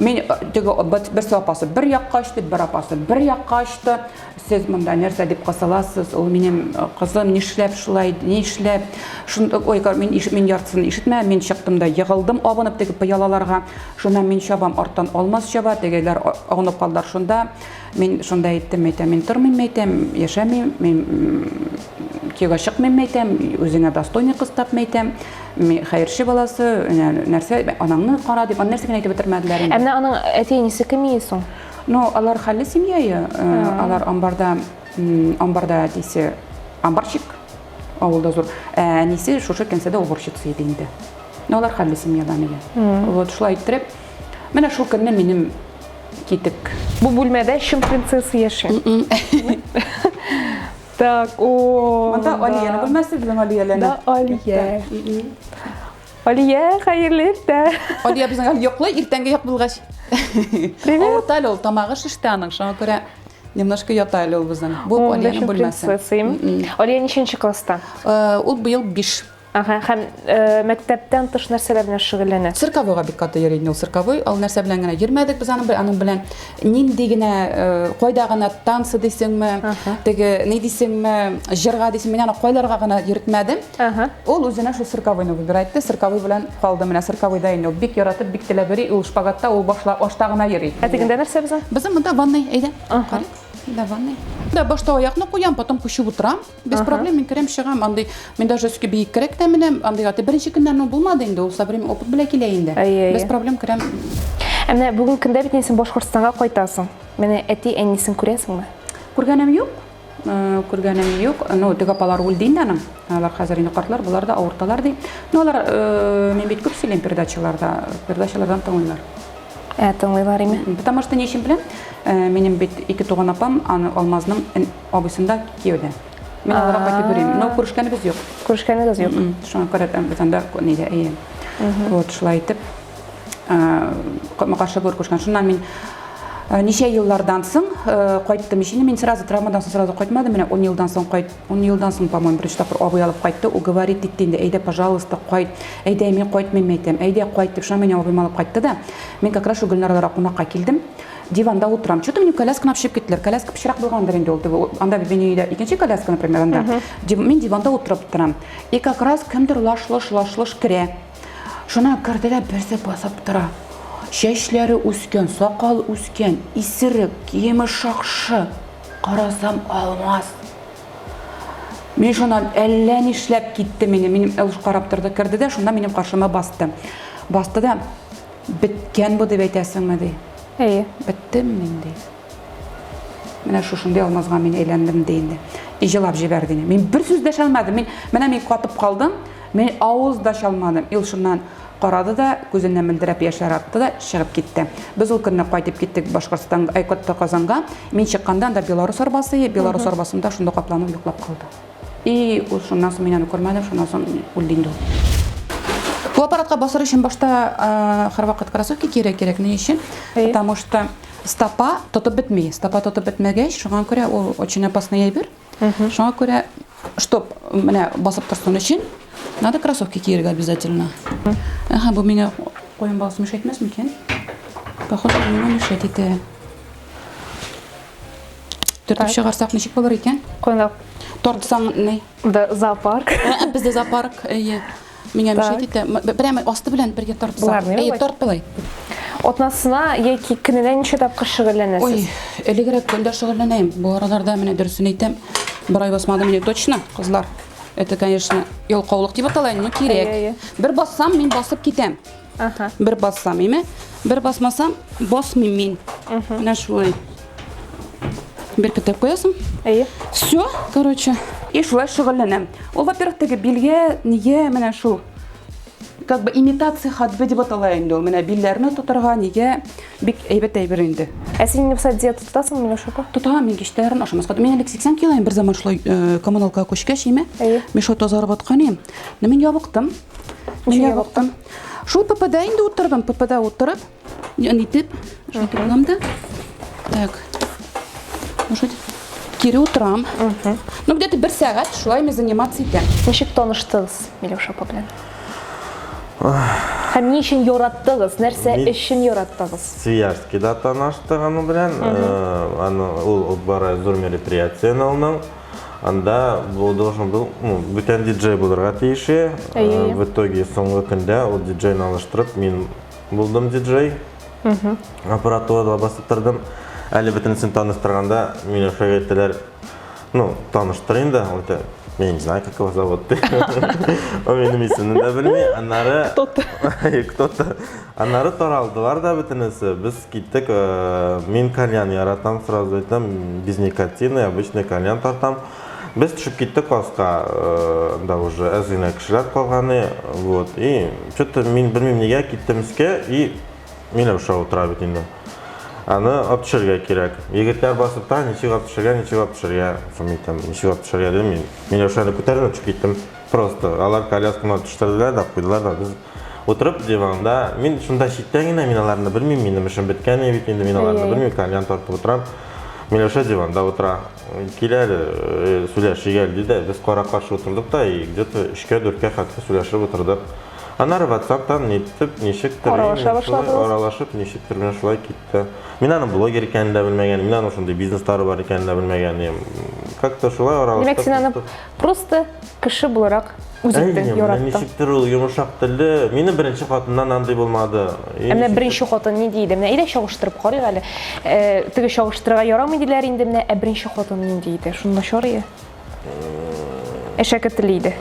Мин теге берсе апасы бер якка очты, бер апасы бер якка очты. Сез монда нәрсә дип кысыласыз? Ул минем кызым, нишләп шулай, нишләп? Шунда, ой, мин, мин яртысын ишетмәдем, мин чыктым да егылдым абынып теге пыялаларга. Шуннан мин чабам, арттан Алмаз чаба, тегеләр агынып калдылар шунда. Мин шунда әйттем, әйтәм, мин тормыйм, әйтәм, яшәмим, мин кияүгә чыкмыйм, әйтәм, үзеңә достойный кыз тап, әйтәм. Хәерче баласы, нәрсә, анаңны кара дип, аны нәрсә генә әйтеп бетермәделәр инде. Ә менә аның әти-әнисе кем ие соң? Ну, алар хәлле семья, алар амбарда, амбарда әтисе амбарчик, авылда зур. Ә әнисе шушы кенсәдә уборщица иде инде. Ну, алар хәлле семьядан иде. Вот шулай иттереп, менә шул көнне минем китек. Бу бүлмәдә чын принцесса яши. Так, о. Монда Алияне бүлмәсе, безнең Алияләрне. Да, Алия. Алия, хәерле иртә. Алия безнең әле йоклый, иртәнге як булгач. Привет. Авырта әле ул, тамагы шеште аның, шуңа күрә немножко ята әле ул безнең. Бу Алиянең бүлмәсе. Алия ничәнче класста? Ул быел 5. Ага, һәм мәктәптән тыш нәрсәләр белән шөгыльләнә? Цирковойга бик каты йөри инде ул цирковой. Ул нәрсә белән генә йөрмәдек без аның белән, аның белән нинди генә, кайда гына танцы дисеңме, теге ни дисеңме, җырга дисеңме, мин аны кайларга гына йөртмәдем. Ул үзенә шул цирковойны выбирать итте, цирковой белән калды. Менә цирковойда инде ул бик яратып, бик теләп йөри, ул шпагатта, ул башла, ашта гына йөри. Ә тегендә нәрсә безнең? Безнең монда ванный, әйдә. Карыйк. Да, ванный. Да, башта аякны куям, потом күчеп утырам. Без проблем, мин керәм, чыгам, андый, мин даже өскә биеккәрәк тә менәм, андый аты беренче көннән ну булмады инде, ул со временем опыт белән килә инде. Без проблем керәм. Ә менә бүгенге көндә бит син Башкортстанга кайтасың. Менә әти-әнисен күрәсеңме? Күргәнем юк. Э, күргәнем юк. Ну, теге апалар үлде инде аның. Алар хәзер инде картлар, болар да авырталар ди. Ну, алар, э, мин бит күп сөйлим передачаларда, передачалардан тыңлыйлар. Ә, тыңлыйлар име? Потому что ни өчен беләм, э, минем бит ике туган апам, аны Алмазның абыйсында кияүдә. Мин аларга кайтып йөрим. Но күрешкәнебез юк. Күрешкәнегез юк. Шуңа күрә без анда нидә, әйе. Вот шулай итеп капма-каршы булып күрешкән. Шуннан мин ничә еллардан соң кайттым. Ишене мин сразу травмадан соң сразу кайтмадым. Менә 10 елдан соң кайт, 10 елдан соң, по-моему, беренче тапкыр абый алып кайтты. Уговорить итте инде, әйдә, пожалуйста, кайт. Әйдә, мин кайтмыйм, әйтәм. Әйдә, кайт дип, шуннан мине абыем алып кайтты да. Мин как раз шул Гөлнараларга кунакка килдем. Диванда утырам. Что-то минем колясканы алып чыгып киттеләр. Коляска пычрак булгандыр инде ул. Анда бит минем өйдә икенче коляска, например, анда. Мин диванда утырып торам. И как раз кемдер лаш-лош-лаш-лош керә. Шуна керде дә берсе басып тора. Чәчләре үскән, сакал үскән, исерек, киеме шакшы. Карасам, Алмаз. Мин шуннан әллә нишләп китте мине. Минем ул карап торды, керде дә шунда минем каршыма басты. Басты да, беткән бу дип әйтәсеңме, ди. Әйе. Беттем мин, ди. Менә шушындый Алмазга мин әйләндем, ди инде. И җылап җибәрде инде. Мин бер сүз дәшә алмадым. Мин менә мин катып калдым. Мин авыз да ача алмадым. Ил шуннан карады да, күзеннән мөлдерәп яшьләр акты да чыгып китте. Без ул көнне кайтып киттек Башкортстан, әй, Казанга. Мин чыкканда анда Белорус арбасы, Белорус арбасында шунда капланып йоклап калды. И ул шуннан соң мин аны күрмәдем, шуннан соң үлде инде ул. Бу аппаратка басыр өчен башта һәрвакыт кроссовки кияргә кирәк. Ни өчен? Потому что стопа тотып бетми. Стопа тотып бетмәгәч, шуңа күрә ул очень опасный әйбер. Шуңа күрә, чтоб менә басып торсын өчен, надо кроссовки кияргә обязательно. Ага, бу миңа куян баласы мешать итмәс микән? Походу, миңа мешать итә. Төртеп чыгарсак ничек булыр икән? Куянга. Тартсаң ни? Да, зоопарк. Бездә зоопарк, әйе. Миңа мешать итә. Прямо асты белән бергә тартсак. Әйе, тарт болай. Атнасына яки көненә ничә тапкыр шөгыльләнәсез? Ой, элегрәк көндә шөгыльләнәем. Бу араларда менә дөресен әйтәм, бер ай басмадым инде точно, кызлар. Это, конечно, ялкаулык дип атала инде, но кирәк. Бер бассам, мин басып китәм. Ага. Бер бассам, име? Бер басмасам, басмыйм мин. Менә шулай. Беркетеп куясың. Әйе. Все, короче. И шулай шөгыльләнәм. Ул, во-первых, теге билгә, нигә менә шул как бы имитация ходьбы дип атала инде ул. Менә билләрне тотарга, нигә бик әйбәт әйбер инде. Ә син инде болса диета тотасыңмы, Миләүшә апа? Тотам мин кичләрен ашамаска. Мин элек 80 кило идем, бер заман шулай э, коммуналкага күчкәч, име. Әйе. Мин шулай тазарып аткан идем. Но мин ябыктым. Мин Ничек ябыктым. Шул ППда инде утырдым. ППда утырып, нитеп, шулай алам да. Так. Ну что, кире утырам. Ну, где-то бер сәгать шулай мин заниматься итәм. Ничек таныштыгыз Миләүшә апа белән? Һәм ни өчен яраттыгыз? Нәрсә Мин- өчен яраттыгыз? Свияжскида таныштык аның белән. Э, Аны ул бара зур мероприятие аның. Анда бу должен был, ну, бүтән диджей булырга тиеше. Әйе. Э, В итоге соңгы көндә ул диджейны алыштырып, мин булдым диджей. Аппаратурада басып тордым. Әле бөтенесен таныштырганда, мине шулай әйттеләр, ну, таныштыр инде, ул әйтә, Я не знаю, как его зовут. Ул минем исемне дә белми. Аннары Кто-то. Кто-то. Аннары таралдылар да бөтенесе. Без киттек. Э, мин кальян яратам, сразу әйтәм, без никотина, обычный кальян тартам. Без төшеп киттек класска, э, анда уже әз генә кешеләр калганы. Вот. И что-то мин белмим нигә киттем өскә и Миләүшә утыра бит инде. Аны алып төшергә кирәк. Егетләр басып тора, ничек алып төшергә, ничек алып төшергә. Соң әйтәм, ничек алып төшергә дидем мин. Миләүшәне күтәрдем, төшеп киттем. Просто алар колясканы төштерделәр дә куйдылар да без утырып диванда. Мин шунда читтән генә, мин аларны белмим, минем эшем беткән бит инде, мин аларны белмим, кальян тартып утырам. Миләүшә диванда утыра. Кил әле, э, сөйләшик әле, ди дә, без кара-каршы утырдык та, и где-то өчкә, дүрткә хәтле сөйләшеп утырдык. Аннары WhatsApp-тан нитеп, ничектер, Аралаша башладыгыз? Аралашып, ничектер менә шулай китте. Мин аның блогер икәнен дә белмәгән, мин аның шундый бизнеслары бар икәнен дә белмәгән идем. Как-то шулай аралаштык. Димәк, син аны просто кеше буларак үз иттең, яраттың. Ничектер ул йомшак телле. Минем беренче хатыннан андый булмады. Ә менә беренче хатын нинди иде? Менә әйдә чагыштырып карыйк әле. Э, теге чагыштырырга ярамый диләр инде менә, ә беренче хатын нинди иде? Шуны начар иде. Әшәке теле иде.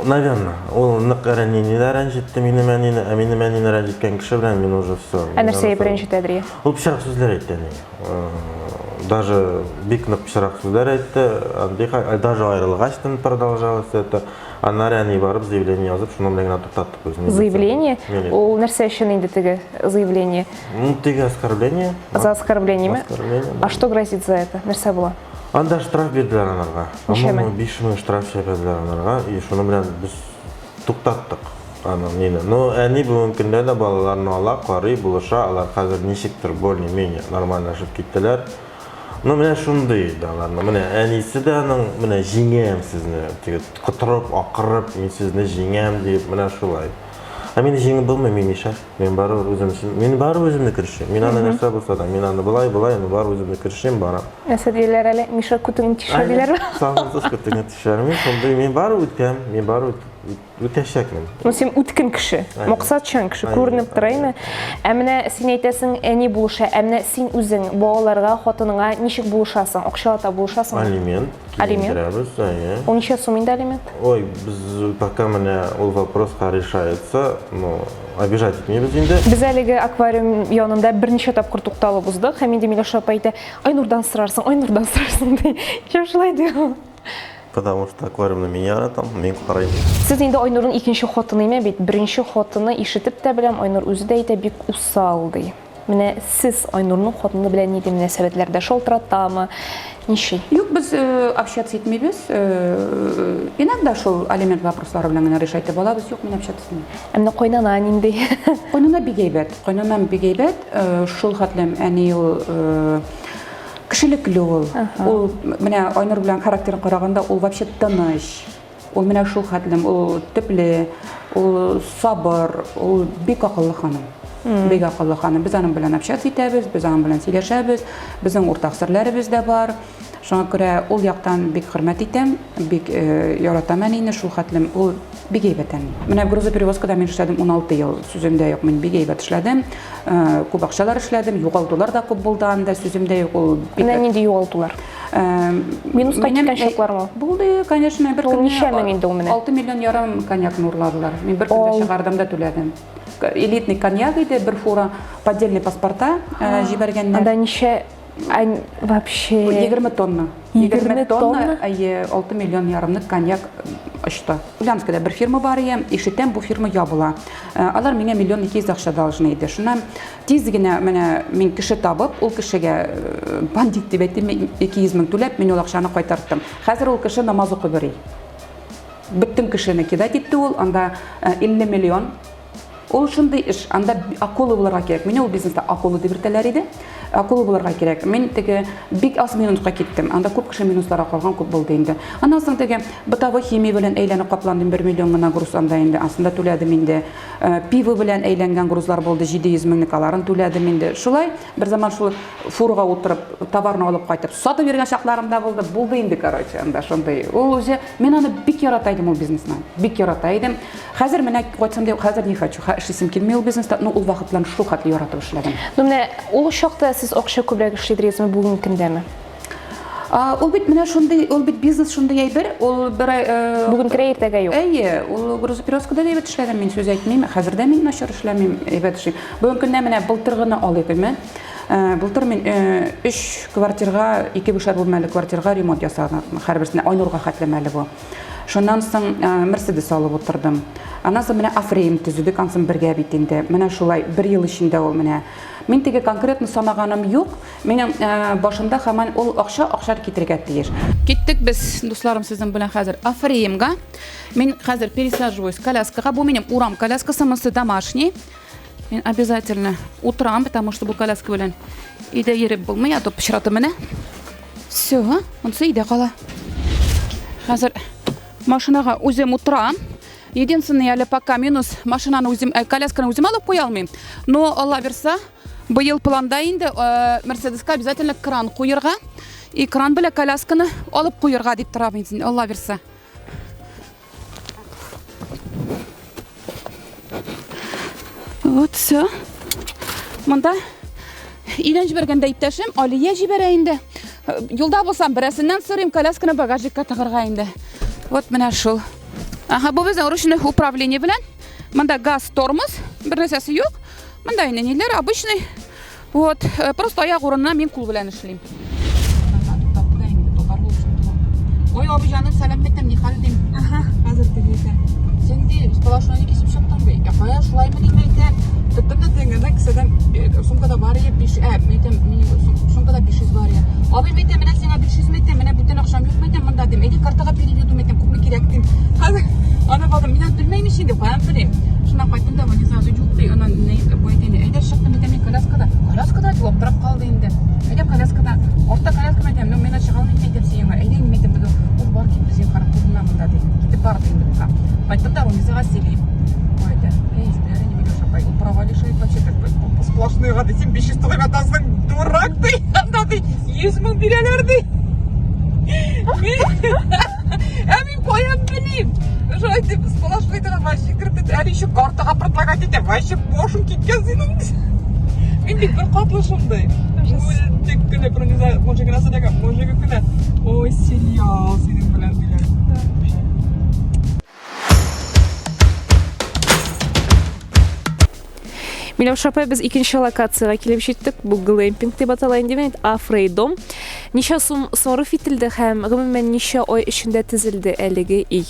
Наверное. Ул нык әнине дә рәнҗетте минем әнине, ә минем әнине рәнҗеткән кеше белән мин уже все. Ә нәрсә рәнҗетә Әдрия? Ул пычрак сүзләр әйтте әнигә. Э, даже бик нык пычрак сүзләр әйтте. Андый даже аерылгач та продолжалось это. Аннары әни барып заявление язып, шуның белән генә туктаттык үзен. Заявление? Ул нәрсә өчен инде теге заявление? Ну, теге оскорбление. За оскорбление. Оскорбление. А что грозит за это? Нәрсә була? Анда штраф бирделәр анарга. Ничә мең? 5000 штраф чәпәделәр анарга. И шуны белән без туктаттык аны мине. Но әни бүгенге көндә дә балаларны ала, карый, булыша. Алар хәзер ничектер более-менее нормальләшеп киттеләр. Ну, менә шундый иде аларның. Менә әнисе дә аның, менә җиңәм сезне, теге котырып, акырып, мин сезне җиңәм дип, менә шулай. Ә мине җиңеп булмый, мин мишәр. Мин барыбер үзем өчен, мин барыбер үземне көрәшим. Мин аны нәрсә булса да, мин аны болай, болай, но барыбер үземне көрәшим, барам. Нәрсә диләр әле? Миша күтеңне тишә диләрме? Сагынсыз күтеңне тишәр. Мин шундый, мин барыбер үтәм, мин барыбер үтәчәкмен. Ну, син үткен кеше, максатчан кеше, күренеп тора инде. Ә менә син әйтәсең, әни булыша, ә менә син үзең балаларга, хатыныңа ничек булышасың? Акчалата булышасыңмы? Алимент. Алимент? Киендерәбез, әйе. Ул ничә сум инде алимент? Ой, без пока менә ул вопроска решается, но обижать итмибез инде. Без әлеге аквариум янында берничә тапкыр тукталып уздык, һәм инде Миләүшә апа әйтә, Айнурдан сорарсың, Айнурдан сорарсың ди. Ничек шулай ди ул? Потому что аквариумны мин яратам, мин карыйм. Сез инде Айнурның икенче хатыны име бит? Беренче хатыны ишетеп тә беләм, Айнур үзе дә әйтә, бик усал ди. Менә сез Айнурның хатыны белән нинди мөнәсәбәтләрдә? Шалтыратамы? Ничек? Юк, без э, общаться итмибез. Э, иногда шул алимент вопрослары белән генә решать итеп алабыз. Юк, мин общаться итмим. Ә менә кайнана нинди? Кайнана бик әйбәт. Кайнанам бик әйбәт. Э, шул хәтлем әни ул кешелекле ул. Ул менә Айнур белән характерын караганда ул вообще тыныч. Ул менә шул хәтлем, ул төпле, ул сабыр, ул бик акыллы ханым. Бик акыллы ханым. Без аның белән общаться итәбез, без аның белән сөйләшәбез, безнең уртак серләребез дә бар. Шуңа күрә ул яктан бик хөрмәт итәм, бик э, яратам әнине, шул хәтлем ул бик әйбәт әни. Менә грузоперевозкада мин эшләдем 16 ел, сүземдә юк, мин бик әйбәт эшләдем. Э, күп акчалар эшләдем, югалтулар да күп булды анда, сүземдә юк, ул бик Менә нинди югалтулар? Минуска киткән чаклармы? Булды, конечно, бер көнне. Ничә мең инде ул менә? 6 миллион ярым коньякны урладылар. Мин бер көндә чыгардым да түләдем. Элитный коньяк иде, бер фура поддельный паспорта җибәргәннәр. Анда ничә вообще? 20 тонна. 20 тонна? Әйе, 6 миллион ярымлык коньяк очты. Ульяновскида бер фирма бар иде, ишетәм, бу фирма ябыла. Алар миңа миллион 200 акча должны иде. Шуннан Тиз генә менә мин кеше табып, ул кешегә э, бандит дип әйтим, 200 мең түләп, мин ул акчаны кайтарттым. Хәзер ул кеше намаз укып йөри. Бөтен кешене кидать итте ул, анда 50 э, миллион. Ул шундый эш, анда акула булырга кирәк. Мине ул бизнеста акула дип йөртәләр иде. Акула булырга кирәк. Мин теге бик аз минутка киттем. Анда күп кеше минусларга калган күп булды инде. Аннан соң теге бытовой химия белән әйләнеп капландым 1 миллион гына груз анда инде. Ансында түләдем инде. Э, пиво белән әйләнгән грузлар булды, 700 меңлек аларын түләдем инде. Шулай бер заман шул фурага утырып, товарны алып кайтып, сатып йөргән чакларым да булды. Булды инде, короче, анда шундый. Ул үзе, мин аны бик ярата идем ул бизнесны. Бик ярата идем. Хәзер менә кайтсам да, хәзер не хочу. Эшлисем килми ул бизнеста, но ул вакыт белән шул хәтле яратып эшләдем. Ну менә ул чакта сез акча күбрәк эшлидегезме бүгенге көндәме? Ул бит менә шундый, ул бит бизнес шундый әйбер, ул бер э, Бүген керә, иртәгә юк. Әйе, ул грузоперевозкада да әйбәт эшләдем, мин сүз әйтмим. Хәзер дә мин начар эшләмим, әйбәт эшлим. Бүгенге көндә менә былтыр гына алыйк, әйме? Э, былтыр мин э, өч квартирга, ике бишәр бүлмәле квартирга ремонт ясадым. Һәрберсенә Айнурга хәтлем әле бу. Шуннан соң Мерседес алып утырдым. Аннан соң менә Афрейм төзедек, ансын бергә бит инде. Менә шулай бер ел эчендә ул менә. Мин теге конкретно санаганым юк. Минем башымда һаман ул акча акча китерергә тиеш. Киттек без, дусларым, сезнең белән хәзер Афреймга. Мин хәзер пересаживаюсь коляскага. Бу минем урам коляскасы, монысы домашний. Мин обязательно утырам, потому что бу коляска белән өйдә йөреп булмый, а то пычратып менә. Все, монысы өйдә кала. Хәзер машинага үзем утырам. Единственный әле пока минус машинаны үзем, э, колясканы үзем алып куя алмыйм. Но Алла бирса, быел планда инде э, Мерседеска обязательно кран куерга. И кран белән колясканы алып куерга дип торам инде, Алла бирса. Вот все. Монда өйдән җибәргәндә иптәшем Алия җибәрә инде. Юлда булсам, берәрсеннән сорыйм, колясканы багажникка тыгырга инде. Вот менә шул. Ага, бу безнең ручной управление белән. Монда газ, тормоз, бер нәрсәсе юк. Монда инде ниләр, обычный. Вот, э, просто аяк урынына мин кул белән эшлим. Ой, абый җаным, сәлам әйтәм, ни хәл дим. Ага. Хәзер теге әйтә. Син ди, сполошной кисеп чыктың ди. Я кая шулай мени әйтәм. Тоттым да тегеңә кесәдән э, сумкада бар иде 5, ә, мин әйтәм, минем сумкада 500 бар иде. Абый әйтәм, менә сиңа 500 әйтәм, менә бүтән акчам юк әйтәм монда дим. Әйдә картага переведу әйтәм, күпме кирәк дим. Хәзер аны балам, мин белмәйм ич инде, каян белим. Шуннан кайттым да, Ваниза юк ди, аннан ни бу әйтә, әйдә чыктым әйтәм, мин коляскада. Коляскада дип аптырап калды инде. Әйдә коляскада. Артта коляска әйтәм, ну мин чыга алмыйм әйтәм сиңа. Әйдә инде әйтәм, теге ул бар китте зинһар күренмә монда ди. Китеп барды инде пока. Кайттым да Ванизага сөйлим. Ой, әйтә, эй, җүләр инде Миләүшә апай, ул права лишает вообще так сплошныйга ди, син 500 тугай атасың, дурак ди, анда ди, 100 мең бирәләр ди. Ә мин каян белим? Шулай дип сплошной дигән вообще кереп китте. Әле еще картага предлагать итә. Вообще башың киткән синең. Мин бит бер катлы шундый. Үлдек көлеп, не знаю, мужик нәрсә дигән, мужик көлә. Ой, сериал синең белән дигән. Миләүшә апай, без икенче локациягә килеп җиттек. Бу глэмпинг дип атала инде бит, Афрейдом. Ничә сум сарыф ителде һәм гомумән ничә ай эчендә төзелде әлеге өй?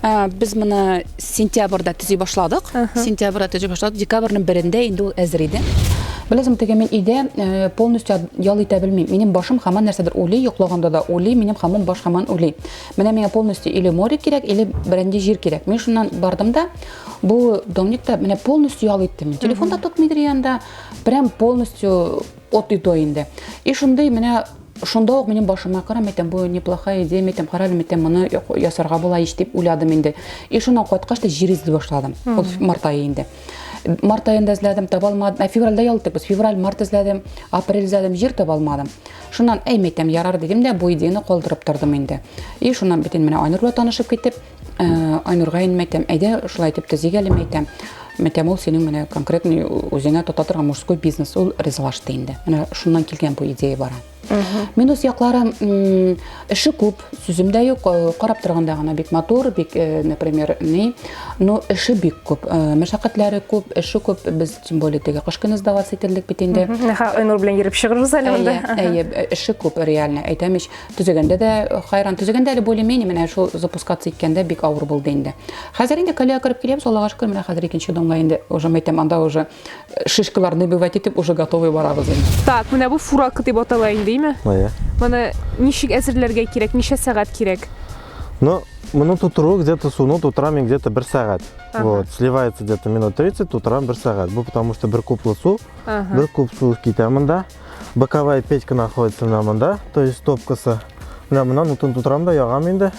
Ә, без моны сентябрьдә төзи башладык. Сентябрьдә төзи башладык. Декабрьнең берендә инде ул әзер иде. Беләсең, теге мин өйдә э, полностью ял итә белмим. Минем башым һаман нәрсәдер уйлый, йоклаганда да уйлый, минем һаман баш һаман уйлый. Менә миңа полностью или море кирәк, или берәнди җир кирәк. Мин шуннан бардым да, бу домникта менә полностью ял иттем. Мин телефон да тотмыйдыр янда, прям полностью от и до инде. И шундый менә шунда ук минем башыма карам, әйтәм, бу неплохая идея, әйтәм, карале, әйтәм, моны ясарга була ич дип уйладым инде. И шуннан кайткач та җир эзли башладым. Ул март ае инде. Март аенда эзләдем, таба алмадым. Ә февральдә ял иттек без. Февраль, март эзләдем, апрель эзләдем, җир таба алмадым. Шуннан, әй, мәйтәм, ярар дидем дә, бу идеяне калдырып тордым инде. И шуннан бит инде менә Айнур белән танышып китеп, э, Айнурга инде мәйтәм, әйдә шулай итеп төзик әле мәйтәм. Мәйтәм, ул синең менә конкретный үзеңә тота торган мужской бизнес, ул ризалашты инде. Менә шуннан килгән бу идея бара. Минус яклары эше күп, сүзем дә юк, э, карап торганда гына бик матур, бик, э, например, ни, но эше бик күп, э, мәшәкатьләре күп, эше күп, без тем более теге кыш көне сдаваться ителдек бит инде. Әһә, Айнур белән йөреп чыгырбыз әле монда. Әйе, әйе, эше күп реально, әйтәм ич, төзегәндә дә хайран, төзегәндә әле более-менее менә шул запускаться иткәндә бик авыр булды инде. Хәзер инде колея кереп киләбез, Аллага шөкер, менә хәзер икенче домга инде уже әйтәм, анда уже шишкаларны бивать итеп уже готовый барабыз инде. Так, менә бу фурак дип атала инде, име? Әйе. Моны ничек әзерләргә кирәк, ничә сәгать кирәк? Ну, моны тутыру где-то суны тутырам мин где-то бер сәгать. Вот, сливается где-то минут 30, тутырам бер сәгать. Бу потому что бер кублы су, бер куб су китә монда. Боковая печка находится менә монда, то есть топкасы. Менә моннан утын тутырам да ягам инде.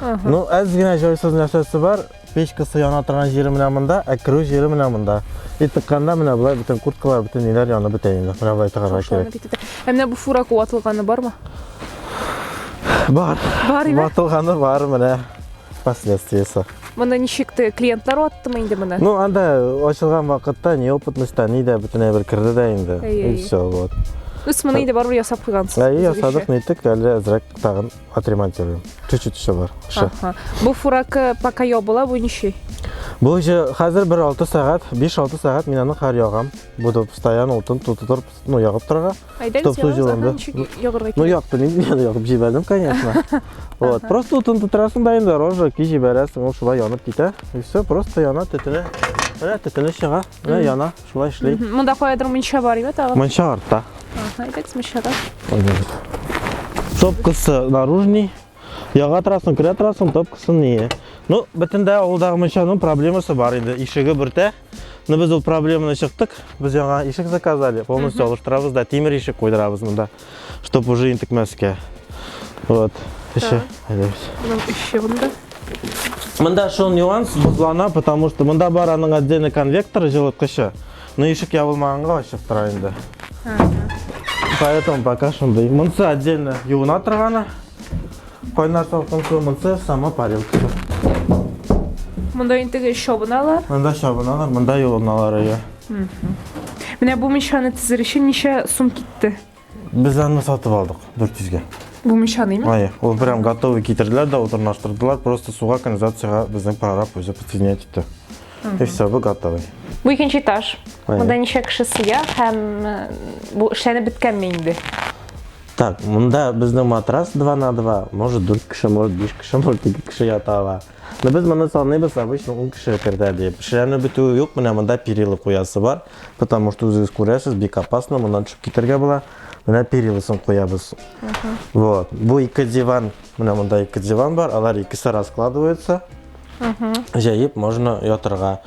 Ну, әз генә җайсыз нәрсәсе бар. Печкасы яна торган җире менә монда, ә керү җире менә монда. И тыкканда менә болай бөтен курткалар, бөтен ниләр янып бетә инде. Менә болай тыгарга кирәк. Ә менә бу фура ватылганы бармы? Бар. Бар име? Ватылганы бар менә. Последствиясе. Моны ничек те клиентлар ваттымы инде моны? Ну, анда ачылган вакытта неопытностьта ни дә бөтен әйбер керде дә инде. И все, вот. Үс моны инде барыбер ясап куйгансыз. Әйе, ясадык, ниттек, әле әзрәк тагын отремонтируем. Чуть-чуть еще бар. Шы. Бу фуракы пока ябыла, бу ничә? Бу же хәзер бер 6 сәгать, 5-6 сәгать мин аны хәр ягам. Буду постоянно утын тотып, ну, ягып торырга. Әйдәгез, Чтоб су җылынды. Ягырга Ну, якты, мин ягып җибәрдем, конечно. Вот, просто утын тутырасың да инде, рожа ки җибәрәсең, ул шулай янып китә. И все, просто яна, төтене. Менә төтене чыга, менә яна, шулай эшли. Монда каядыр мунча бар, име тагын? Мунча артта. Ага, әйдәгез мунчага. Топкасы наружный. Яга торасың, керә торасың, топкасын не. Ну, бөтен дә авылдагы мунчаның проблемасы бар инде. Ишеге бүртә. Но без ул проблеманы чыктык. Без яңа ишек заказали. Полностью алыштырабыз да, тимер ишек куйдырабыз монда, чтоб уже интекмәскә. Вот. Эше. Әйдәгез. Моның эше монда. Монда шул нюанс бозлана, потому что монда бар аның отдельный конвектор җылыткычы. Но ишек ябылмаганга ачык тора инде. Поэтому пока шундый. Монысы отдельно юына торганы. Кайнар салкын су, монысы сама парилкасы. Монда инде теге чабыналар. Монда чабыналар, монда юыналар, әйе. Менә бу мунчаны төзер өчен ничә сум китте? Без аны сатып алдык 400-гә. Бу мунчаны ме? Әйе, ул прям готовый китерделәр дә утырнаштырдылар, просто суга канализациягә безнең прораб үзе подсоединять итте. И все, бу готовый. Бу икенче этаж. Әйе. Монда ничә кеше сыя һәм бу эшләнеп беткәнме инде? Так, монда безнең матрас 2 на 2, может 4 кеше, может 5 кеше, может 2 кеше ята ала. Но без моны саныйбыз, обычно 10 кеше кертә дип. Эшләнеп бетүе юк, менә монда перила куясы бар, потому что үзегез күрәсез, бик опасно, моннан төшеп китәргә була. Менә периласын куябыз. Вот. Бу ике диван, менә монда ике диван бар, алар икесе раскладываются. Җәеп можно ятырга.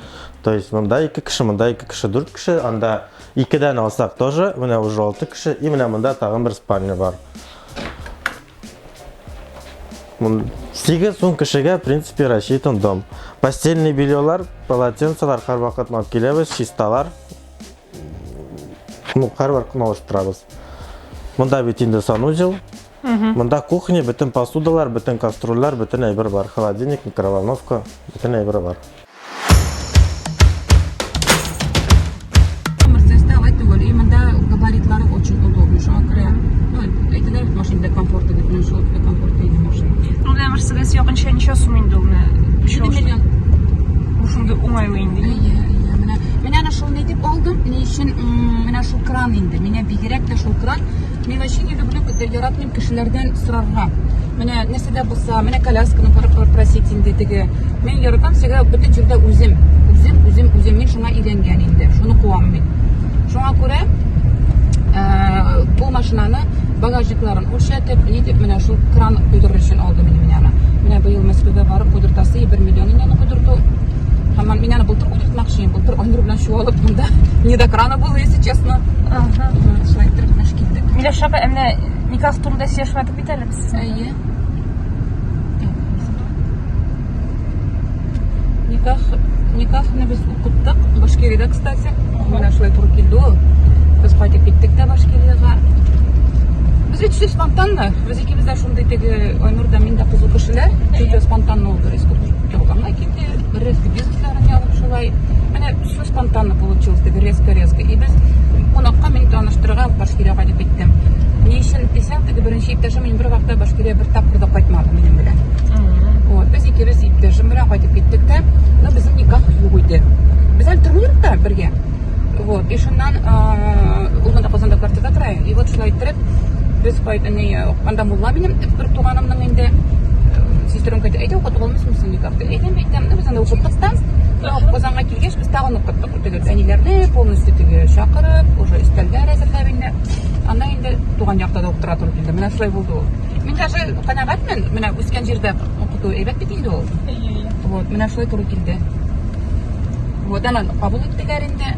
То есть монда ике кеше, монда ике кеше, дүрт кеше, анда икедән алсак тоже, менә уже алты кеше, и менә монда тагын бер спальня бар. 8-10 кешегә, в принципе, рассчитан дом. Постельный бельелар, полотенцелар һәрвакыт алып киләбез, чисталар. Ну, һәрвакыт алыштырабыз. Монда бит инде санузел. Монда кухня, бөтен посудалар, бөтен кастрюльләр, бөтен әйбер бар. Холодильник, микроволновка, бөтен әйбер бар. Мерседеста алай түгел. И монда габаритлары очень удобно. Шуңа күрә, ну, әйтәләр бит машинада комфорты дип, менә шул комфорты инде машина. Ну, менә Мерседес якынча ничә сум инде ул менә? 7 миллион. Бу шундый уңайлы инде. Әйе, әйе, менә менә әнә шул ни дип алдым, ни өчен менә шул кран инде. Менә бигрәк тә шул кран. Мин вообще не люблю, когда яратмыйм кешеләрдән сорарга. Менә нәрсә дә булса, менә колясканы просить инде теге. Мин яратам всегда бөтен җирдә үзем. Үзем, үзем, үзем. Мин шуңа өйрәнгән инде. Шуны куам мин. Шуңа күрә бу машинаны багажникларын үлчәтеп, ни дип менә шул кран куйдырыр өчен алдым инде мин аны. Менә быел Мәскәүгә барып куйдыртасы, 1 миллион инде аны куйдырту. Һәм мин аны былтыр куйдыртмакчы идем. Былтыр Айнур белән чуалып монда не до крана было, если честно. Ага. Шулай иттереп менә киттек. Миләүшә апа, ә менә никах турында сөйләшмәдек бит әле без сезнең. Әйе. Никах, никахны без укыттык Башкириядә, кстати. Менә шулай туры килде ул. Без кайтып киттек тә Башкириягә. Без бит все спонтанно. Без икебез дә шундый теге Айнур да мин дә кызу кешеләр. Чөнки спонтанно ул резко ялганга китте, резко бизнесларын ябып шулай. Менә все спонтанно получилось, теге резко-резко. И без кунакка мин таныштырырга Башкириягә кайтып киттем. Ни өчен дисәң, теге беренче иптәшем мин бер вакытта Башкирия бер тапкыр да кайтмады минем белән. Вот, без икебез иптәшем белән кайтып киттек тә, но безнең никах юк иде. Без әле тормыйбыз да бергә. Вот, и шуннан ул монда Казанда квартирада тора. И вот шулай иттереп, без кайт, не, анда мулла минем бер туганымның инде сестренка әйтә, әйдә укытып алмыйсыңмы син никахты? Әйдәм, әйтәм, ну, без анда укыттык та. Казанга килгәч, без тагын укыттык. Теге әниләрне полностью теге чакырып, уже өстәлләр әзерләп инде. Анда инде туган якта да укытырга туры килде. Менә шулай булды ул. Мин даже канәгатьмен, менә үскән җирдә укыту әйбәт бит инде ул. Вот, менә шулай туры килде. Вот, анан кабул иттеләр инде.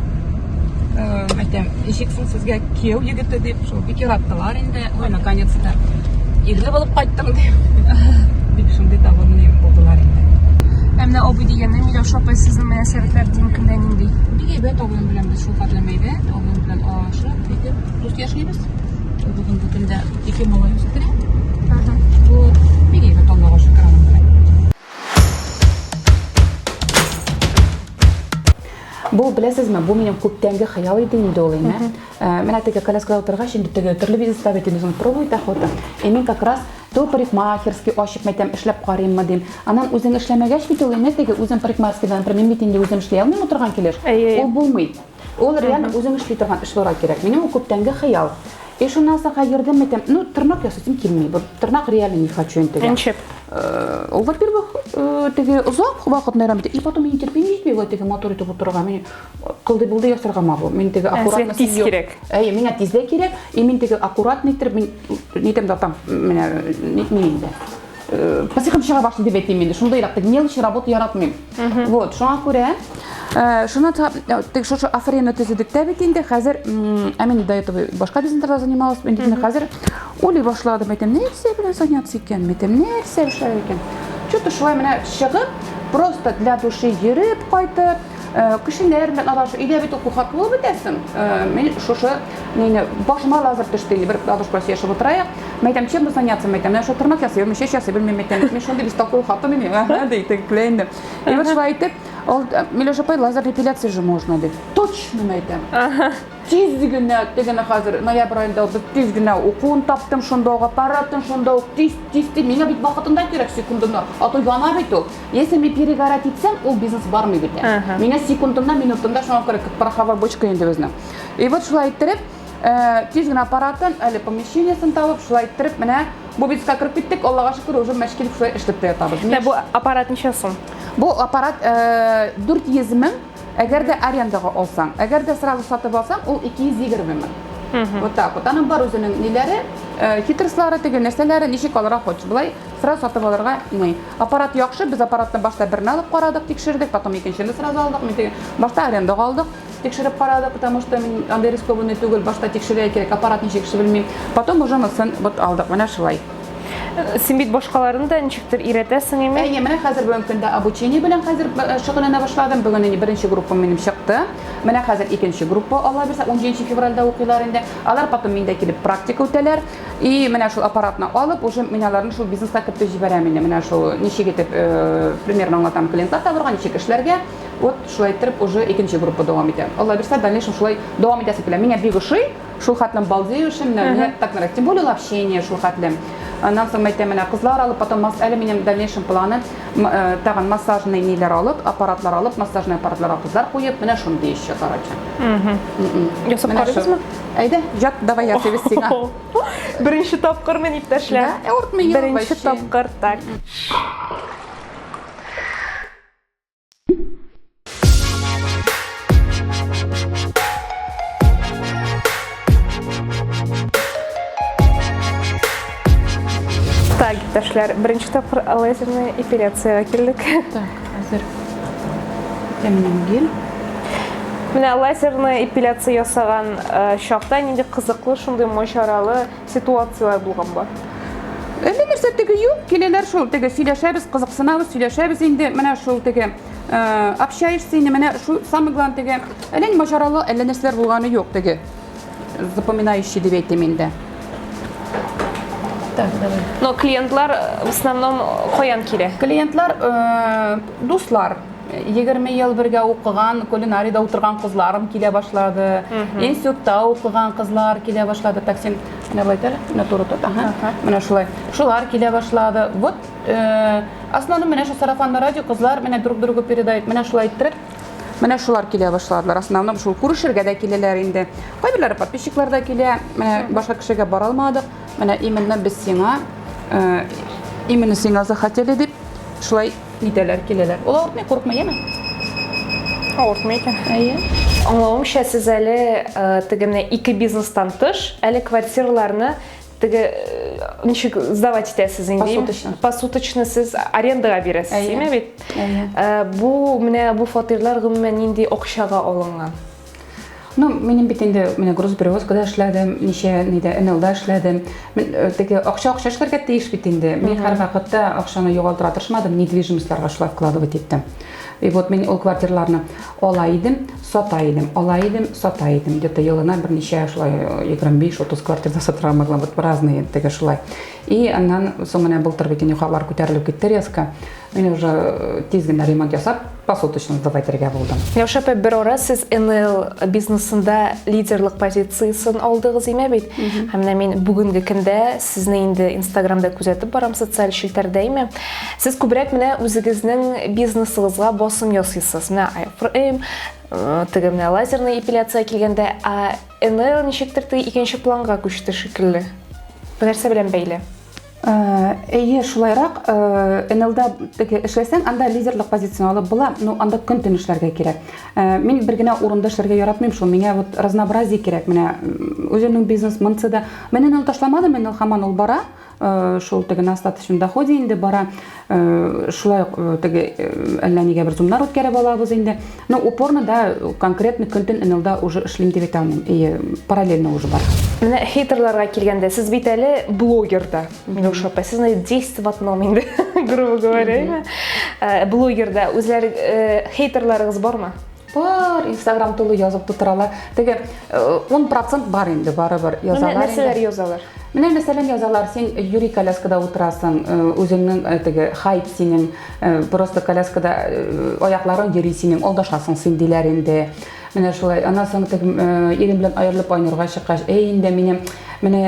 Әйтәм, ничек соң сезгә кияү егете дип, шул бик яраттылар инде. Ой, наконец-то ирле булып кайттың дип. Бик шундый довольный булдылар инде. Ә менә абый дигәндә, Миләүшә апай, сезнең мөнәсәбәтләр дин көндә нинди? Бик әйбәт абыем белән без шул хәтле әйбәт, абыем белән аралашып, итеп, дус яшибез. Бүгенге көндә ике малай үстерә. Вот, бик әйбәт, Аллага шөкер, аның белән. Бу, беләсезме, бу минем күптәнге хыял иде инде ул инде. Э, менә теге коляскада утыргач, инде теге төрле бизнеста бит инде пробовать охота. И мин как раз то парикмахерский ачып мәйтәм, эшләп карыйммы дим. Аннан үзең эшләмәгәч бит ул инде теге үзем парикмахерскийдан, например, мин бит инде үзем эшли алмыйм утырган килеш. Ул булмый. Ул реально үзең эшли торган эш булырга кирәк. Минем ул күптәнге хыял. И шуннан соң хәзер йөрдем, әйтәм, ну, тырнак ясыйсым килми. Вот тырнак реально не хочу инде. Ничек? Э, ул, во-первых, э, теге озак вакыт наверное, бит. И потом мин терпение җитми, вот теге матур итеп утырырга. Мин кылды булды ясарга могу. Мин теге аккуратно тиз кирәк. Әйе, миңа тиз дә кирәк. И мин теге аккуратно итеп, мин нитәм дә там, менә нитмим инде. Э, психом чыга башлый дип әйтим инде. Шундыйрак теге мелочь работа яратмыйм. Вот, шуңа күрә э, шуны э, теге шушы афрена төзедек тә бит инде. Хәзер, ә мин до этого башка бизнесларда занималась, инде хәзер уйлый башладым, әйтәм, нәрсә белән заняться икән, әйтәм, нәрсә эшләр икән. Что-то шулай менә чыгып, просто для души йөреп кайтып, Э, кешеләр белән аралашып, өйдә бит укуга булып бетәсең. Э, мин шушы мине башыма лазер төште инде, бер бабушка сөйләшеп утырайык. Мин әйтәм, чем бы заняться, мин әйтәм, менә шул тырнак ясый, мин чәч ясый белмим, әйтәм. Мин шундый бестолковый хатын инде, ага, ди, теге көлә инде. И вот шулай итеп, ул э, Миләүшә апай, лазер эпиляция же можно, ди. Точно, мин әйтәм. Тиз генә, тегене хәзер ноябрь аенда без тиз генә укуын таптым, шунда ук аппаратын, шунда ук тиз, тиз, тиз. Миңа бит вакытында кирәк секундына, а то яна бит ул. Если мин перегорать итсәм, ул бизнес бармый бит. Миңа секундында, минутында шуңа күрә как пороховая бочка инде безнең. И вот шулай иттереп, э, тиз генә аппаратын, әле помещениесен табып, шулай иттереп, менә бу бизнеска кереп киттек, Аллага шөкер, уже мәш килеп шулай эшләп тә ятабыз. Менә бу аппарат ничә сум? Бу аппарат 400 э, мең. Әгәр дә арендага алсаң, әгәр дә сразу сатып алсаң, ул 220 мең. Вот так вот. Аның бар үзенең ниләре, э, хитростлары, теге нәрсәләре, ничек алырга хочешь. Болай сразу сатып алырга ни. Аппарат яхшы, без аппаратны башта берне алып карадык, тикшердек, потом икенчене сразу алдык. Мин теге башта арендага алдык, тикшереп карадык, потому что мин андый рискованный түгел, башта тикшерергә кирәк, аппарат ничек эшли белмим. Потом уже монысын вот алдык, менә шулай. Син бит башкаларны да ничектер өйрәтәсең, әйме? Әйе, менә хәзер бүгенге көндә обучение белән хәзер э, шөгыльләнә башладым. Бүген инде беренче группа минем чыкты. Менә хәзер икенче группа Алла бирсә 17 февральдә укыйлар инде. Алар потом миндә килеп практика үтәләр. И менә шул аппаратны алып, уже мин аларны шул бизнеска кертеп җибәрәм инде. Менә шул ничек итеп э, примерно аңлатам клиентлар табырга, ничек эшләргә. Вот шулай иттереп уже икенче группа дәвам итә. Алла бирсә, дальнейшем шулай дәвам итәсе килә. Миңа бик ошый. Шул хәтлем балдею эшем, менә мне так нравится. Тем более ул общение шул хәтлем. Аннан соң әйтәм, менә кызлар алып, потом мас, әле минем дальнейшем планы э, тагын массажный ниләр алып, аппаратлар алып, массажный аппаратларга кызлар куеп, менә шундый еще, короче. Ясап карыйбызмы? Әйдә, җат, давай ясыйбыз сиңа. Беренче тапкыр мин иптәшләр. Да, авыртмый Беренче тапкыр, так. Так, иптәшләр, беренче тапкыр лазерная эпиляциягә килдек. Так, хәзер тәмнән гель. Менә лазерная эпиляция ясаган э, чакта нинди кызыклы шундый маҗаралы ситуацияләр булган бар? Әллә нәрсә теге юк, киләләр шул теге сөйләшәбез, кызыксынабыз, сөйләшәбез инде. Менә шул теге э, общаешься инде, менә шул самый главный теге әллә ни маҗаралы, әллә нәрсәләр булганы юк теге. Запоминающий дип әйтим инде. Так, давай. Но клиентлар э, в основном каян килә? Клиентлар э, дуслар. 20 ел бергә укыган, кулинариядә утырган кызларым килә башлады. Институтта укыган кызлар килә башлады. Так, син менә болай әле, менә туры тот, ага. Менә шулай. Шулар килә башлады. Вот, э, основном менә шу сарафанный радио кызлар менә друг другу передают. Менә шулай иттереп, менә шулар килә башладылар. Основном шул күрешергә дә киләләр инде. Кайберләре подписчиклар да килә. Менә башка кешегә бара алмадык. Менә именно без сиңа, э, именно сиңа захотели дип, шулай Нитәләр, киләләр. Ул авыртмый, курыкмый, яме? Авыртмый икән. Әйе. Аңлавымча, сез әле э, теге менә ике бизнестан тыш, әле квартираларны теге э, ничек сдавать итәсез инде? Посуточно. Посуточно сез арендага бирәсез, Әйе. димә бит? Әйе. Э, Бу менә бу фатирлар гомумән нинди акчага алынган? Ну, минем бит инде менә грузоперевозкада эшләдем, ничә нидә НЛда эшләдем. Мин э, теге акча акча эшләргә тиеш бит инде. Мин һәрвакытта акчаны югалтырга тырышмадым, недвижимостьларга шулай вкладывать иттем. И вот мин ул квартираларны ала идем, сата идем, ала идем, сата идем. Где-то елына берничә шулай 25-30 квартирда сатырга могла, вот разные теге шулай. И аннан соң менә былтыр бит инде хаклар күтәрелеп китте резко. Мин уже э, тиз генә ремонт ясап, посуточно сдавать итәргә булдым. Миләүшә апай, бер ара сез НЛ бизнесында лидерлык позициясен алдыгыз име бит? Һәм менә мин бүгенге көндә сезне инде Инстаграмда күзәтеп барам, социаль челтәрдә име. Сез күбрәк менә үзегезнең бизнесыгызга басым ясыйсыз. Менә IFRM, э, теге менә лазерный эпиляция килгәндә, ә НЛ ничектер теге икенче планга күчте шикелле. Бу нәрсә белән бәйле? Э, әйе, шулайрак. Э, НЛда теге эшләсәң, анда лидерлык позицияне алып була, но анда көн-төн эшләргә кирәк. Э, мин бер генә урында эшләргә яратмыйм шул. Миңа вот разнообразие кирәк. Менә үземнең бизнес монсы да. Мин НЛ ташламадым, НЛ һаман ул бара. Шул теге на остаточном доходе инде бара. Шулай ук теге әллә нигә бер зумнар үткәреп алабыз инде. Но упорно да конкретно көн-төн НЛда уже эшлим дип әйтә алмыйм. И параллельно уже бар. Менә хейтерларга килгәндә, сез бит әле блогер да, Миләүшә апа, сез 10 в одном инде, грубо говоря, э, блогер да. Үзләре э, хейтерларыгыз бармы? Бар, Инстаграм тулы язып тутыралар. Теге 10% э, бар инде, барыбер язалар. Нәрсәләр язалар? Менә мәсәлән язалар, син юри коляскада утырасың, үзеңнең теге хайп синең, просто коляскада аякларың йөри синең, алдашасың син диләр инде. Менә шулай. Аннан соң теге ирем белән аерылып Айнурга чыккач, эй инде минем менә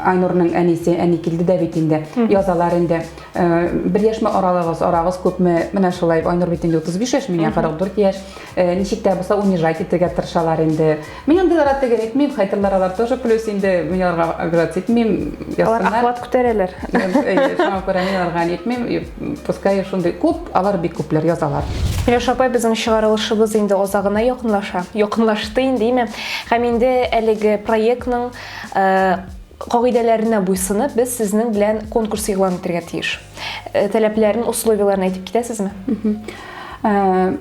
Айнурның әнисе, әни килде дә бит инде. Язалар инде. Бер яшьме аралыгыз, арагыз күпме? Менә шулай. Айнур бит инде 35 яшь, миңа 44 яшь. Ничек тә булса унижать итәргә тырышалар инде. Мин андыйларга теге әйтмим, хейтерлар алар тоже плюс инде, мин аларга обижаться итмим. Алар охват күтәрәләр. Шуңа күрә мин аларга ни әйтмим, пускай шундый күп, алар бик күпләр язалар. Миләүшә апай, безнең чыгарылышыбыз инде азагына якынлаша. Якынлашты инде, име? Һәм инде әлеге проектның кагыйдәләренә буйсынып, без сезнең белән конкурс игълан итәргә тиеш. Э, таләпләрен, условияләрен әйтеп китәсезме? Э,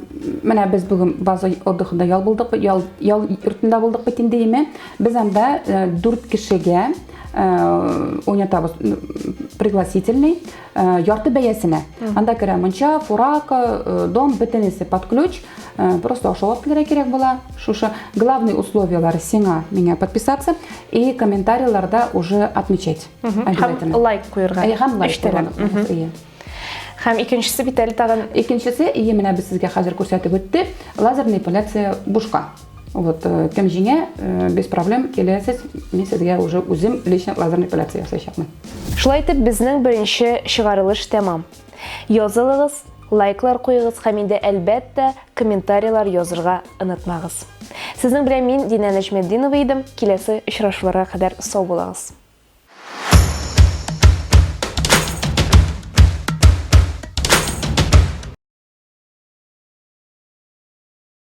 менә без бүген база отдыхында ял булдык, ял, ял йортында булдык бит инде, име. Без анда э, дүрт кешегә уйнатабыз пригласительный ярты бәясенә. Анда керә мунча, фурака, дом, бөтенесе под ключ. Просто ашап алып килергә кирәк була. Шушы главный условияләре сиңа, миңа подписаться и комментарийларда уже отмечать. Обязательно. Һәм лайк куерга. Әйе, һәм лайк куерга. Әйе. Һәм икенчесе бит әле тагын. Икенчесе, ие, менә без сезгә хәзер күрсәтеп үтте, лазерная эпиляция бушка. Вот, э, кем җиңә, э, без проблем киләсез, мин сезгә уже үзем лично лазерная эпиляция ясаячакмын. Шулай итеп, безнең беренче чыгарылыш тәмам. Язылыгыз, лайклар куегыз һәм инде, әлбәттә, комментарийлар язырга онытмагыз. Сезнең белән мин, Динә Нәҗметдинова идем. Киләсе очрашуларга кадәр сау булыгыз.